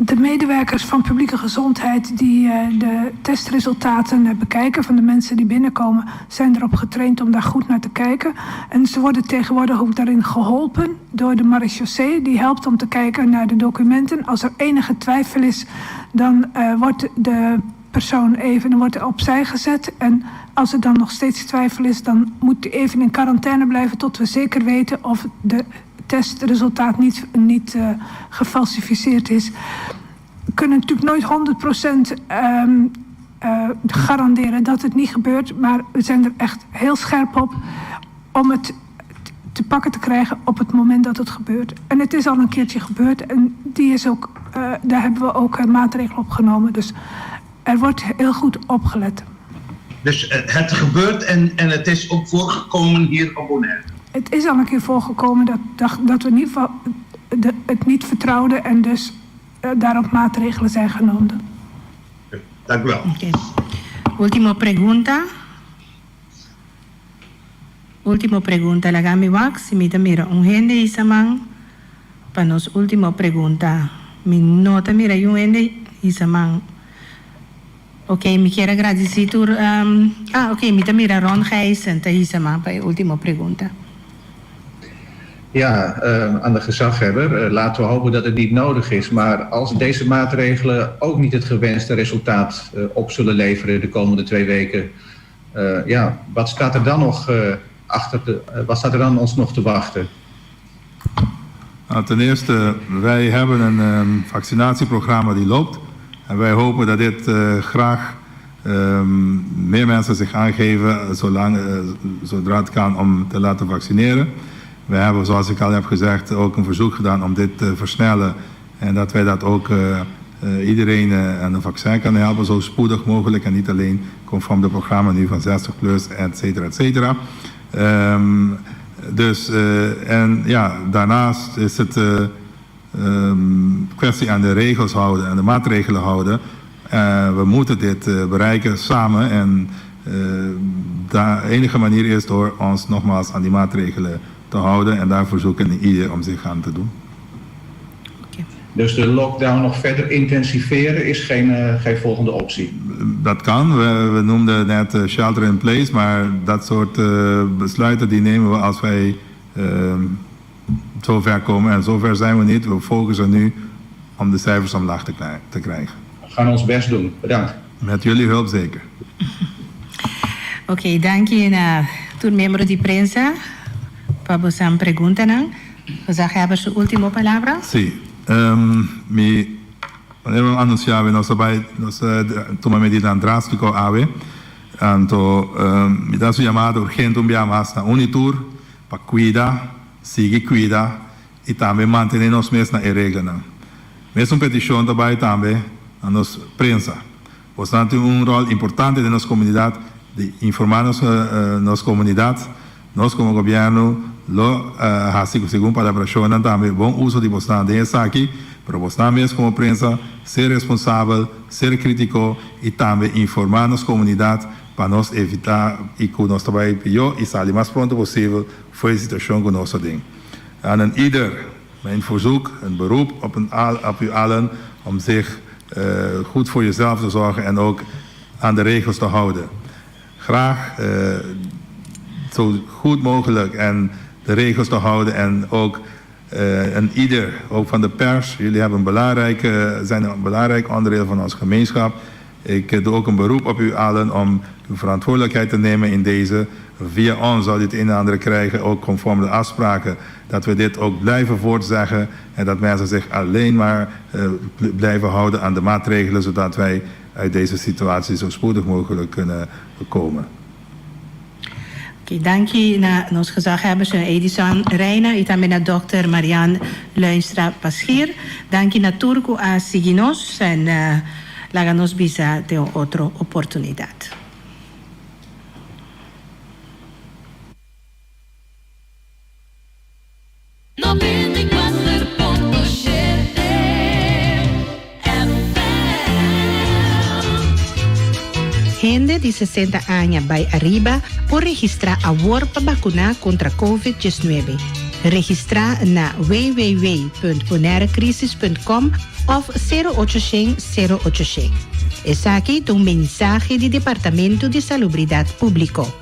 De medewerkers van publieke gezondheid die de testresultaten bekijken van de mensen die binnenkomen, zijn erop getraind om daar goed naar te kijken. En ze worden tegenwoordig ook daarin geholpen door de marechaussee, die helpt om te kijken naar de documenten. Als er enige twijfel is, dan wordt de persoon even dan wordt opzij gezet. En als er dan nog steeds twijfel is, dan moet hij even in quarantaine blijven tot we zeker weten of de testresultaat niet, niet uh, gefalsificeerd is. We kunnen natuurlijk nooit 100% um, uh, garanderen dat het niet gebeurt, maar we zijn er echt heel scherp op om het te pakken te krijgen op het moment dat het gebeurt. En het is al een keertje gebeurd en die is ook, uh, daar hebben we ook maatregelen op genomen. Dus er wordt heel goed opgelet. Dus het gebeurt en, en het is ook voorgekomen hier op Bonaire? Het is al een keer voorgekomen dat, dat, dat we in ieder geval de, het niet vertrouwden en dus uh, daarop maatregelen zijn genomen. Dank u wel. Okay. Ultimo pregunta. Ultimo pregunta. Laga mi wak si mi ta mira un hende hisa man pa nos ultimo pregunta. Mi no ta mira yun hende hisa man. Ok, mi kier a gradisí tur ah ok, mi ta mira Ron Gijsen ta hisa man pa e ultimo pregunta. Ja, aan de gezaghebber. Laten we hopen dat het niet nodig is. Maar als deze maatregelen ook niet het gewenste resultaat op zullen leveren de komende twee weken. Ja, wat staat er dan nog achter de, wat staat er dan ons nog te wachten? Nou, ten eerste, wij hebben een um, vaccinatieprogramma die loopt. En wij hopen dat dit uh, graag um, meer mensen zich aangeven zolang, uh, zodra het kan om te laten vaccineren. We hebben, zoals ik al heb gezegd, ook een verzoek gedaan om dit te versnellen. En dat wij dat ook uh, iedereen aan een vaccin kan helpen zo spoedig mogelijk en niet alleen conform de programma nu van 60 plus, et cetera, et cetera. Um, dus, en ja, daarnaast is het um, kwestie aan de regels houden en de maatregelen houden. We moeten dit bereiken samen en de enige manier is door ons nogmaals aan die maatregelen te houden en daarvoor zoeken ieder om zich aan te doen. Dus de lockdown nog verder intensiveren is geen, uh, geen volgende optie? Dat kan. We, we noemden net shelter in place, maar dat soort uh, besluiten die nemen we als wij zover komen. En zover zijn we niet. We focussen nu om de cijfers omlaag te, te krijgen. We gaan ons best doen. Bedankt. Met jullie hulp zeker. Oké, okay, dank je na tur miembro di prensa pa boso preguntanan. Gezaghebber su ultimo palabra. Sí. Um, mi manera mi anunsiá nos a bai nos a tuma medidanan drástiko awe. Anto um, mi ta hasi un yamada urgente un bia mas na un i tur pa kuida, sigui kuida i tambe mantené nos mes na e reglanan. Mesun petishon ta bai tambe na nos prensa. Bosnan tin un ròl importante den nos komunidat di informá nos nos komunidat. Nos komo gobièrnu lo hasi segun palabrashonnan tambe bon uso di bosnan den esaki, pero bosnan mes komo prensa ser responsabel, ser kritiko i tambe informá nos komunidat pa nos evitá i ku nos ta bai pió i sali mas pronto posibel for e situashon ku nos ta den. Aan een ieder mijn verzoek, een beroep op een op u allen om zich goed voor jezelf te zorgen en ook aan de regels te houden. Graag zo goed mogelijk en de regels te houden en ook en ieder, ook van de pers, jullie hebben een belangrijke, zijn een belangrijk onderdeel van onze gemeenschap. Ik doe ook een beroep op u allen om uw verantwoordelijkheid te nemen in deze. Via ons zal u het een en ander krijgen, ook conform de afspraken, dat we dit ook blijven voortzeggen en dat mensen zich alleen maar blijven houden aan de maatregelen, zodat wij uit deze situatie zo spoedig mogelijk kunnen komen. Oké, danki na nos gezaghebber señor Edison Rijna y tambe na Dòkter Marian Luinstra Passchier. Danki na tur cu a sigui nos en laga nos bisa den un otro oportunidad. Hende di 60 aña bai ariba por registrá awor pa bakuná kontra Covid 19. Registrá na www.bonairecrisis.com òf 0800 0800. Esaki ta un mensahe di Departamento di Salubridat Públiko.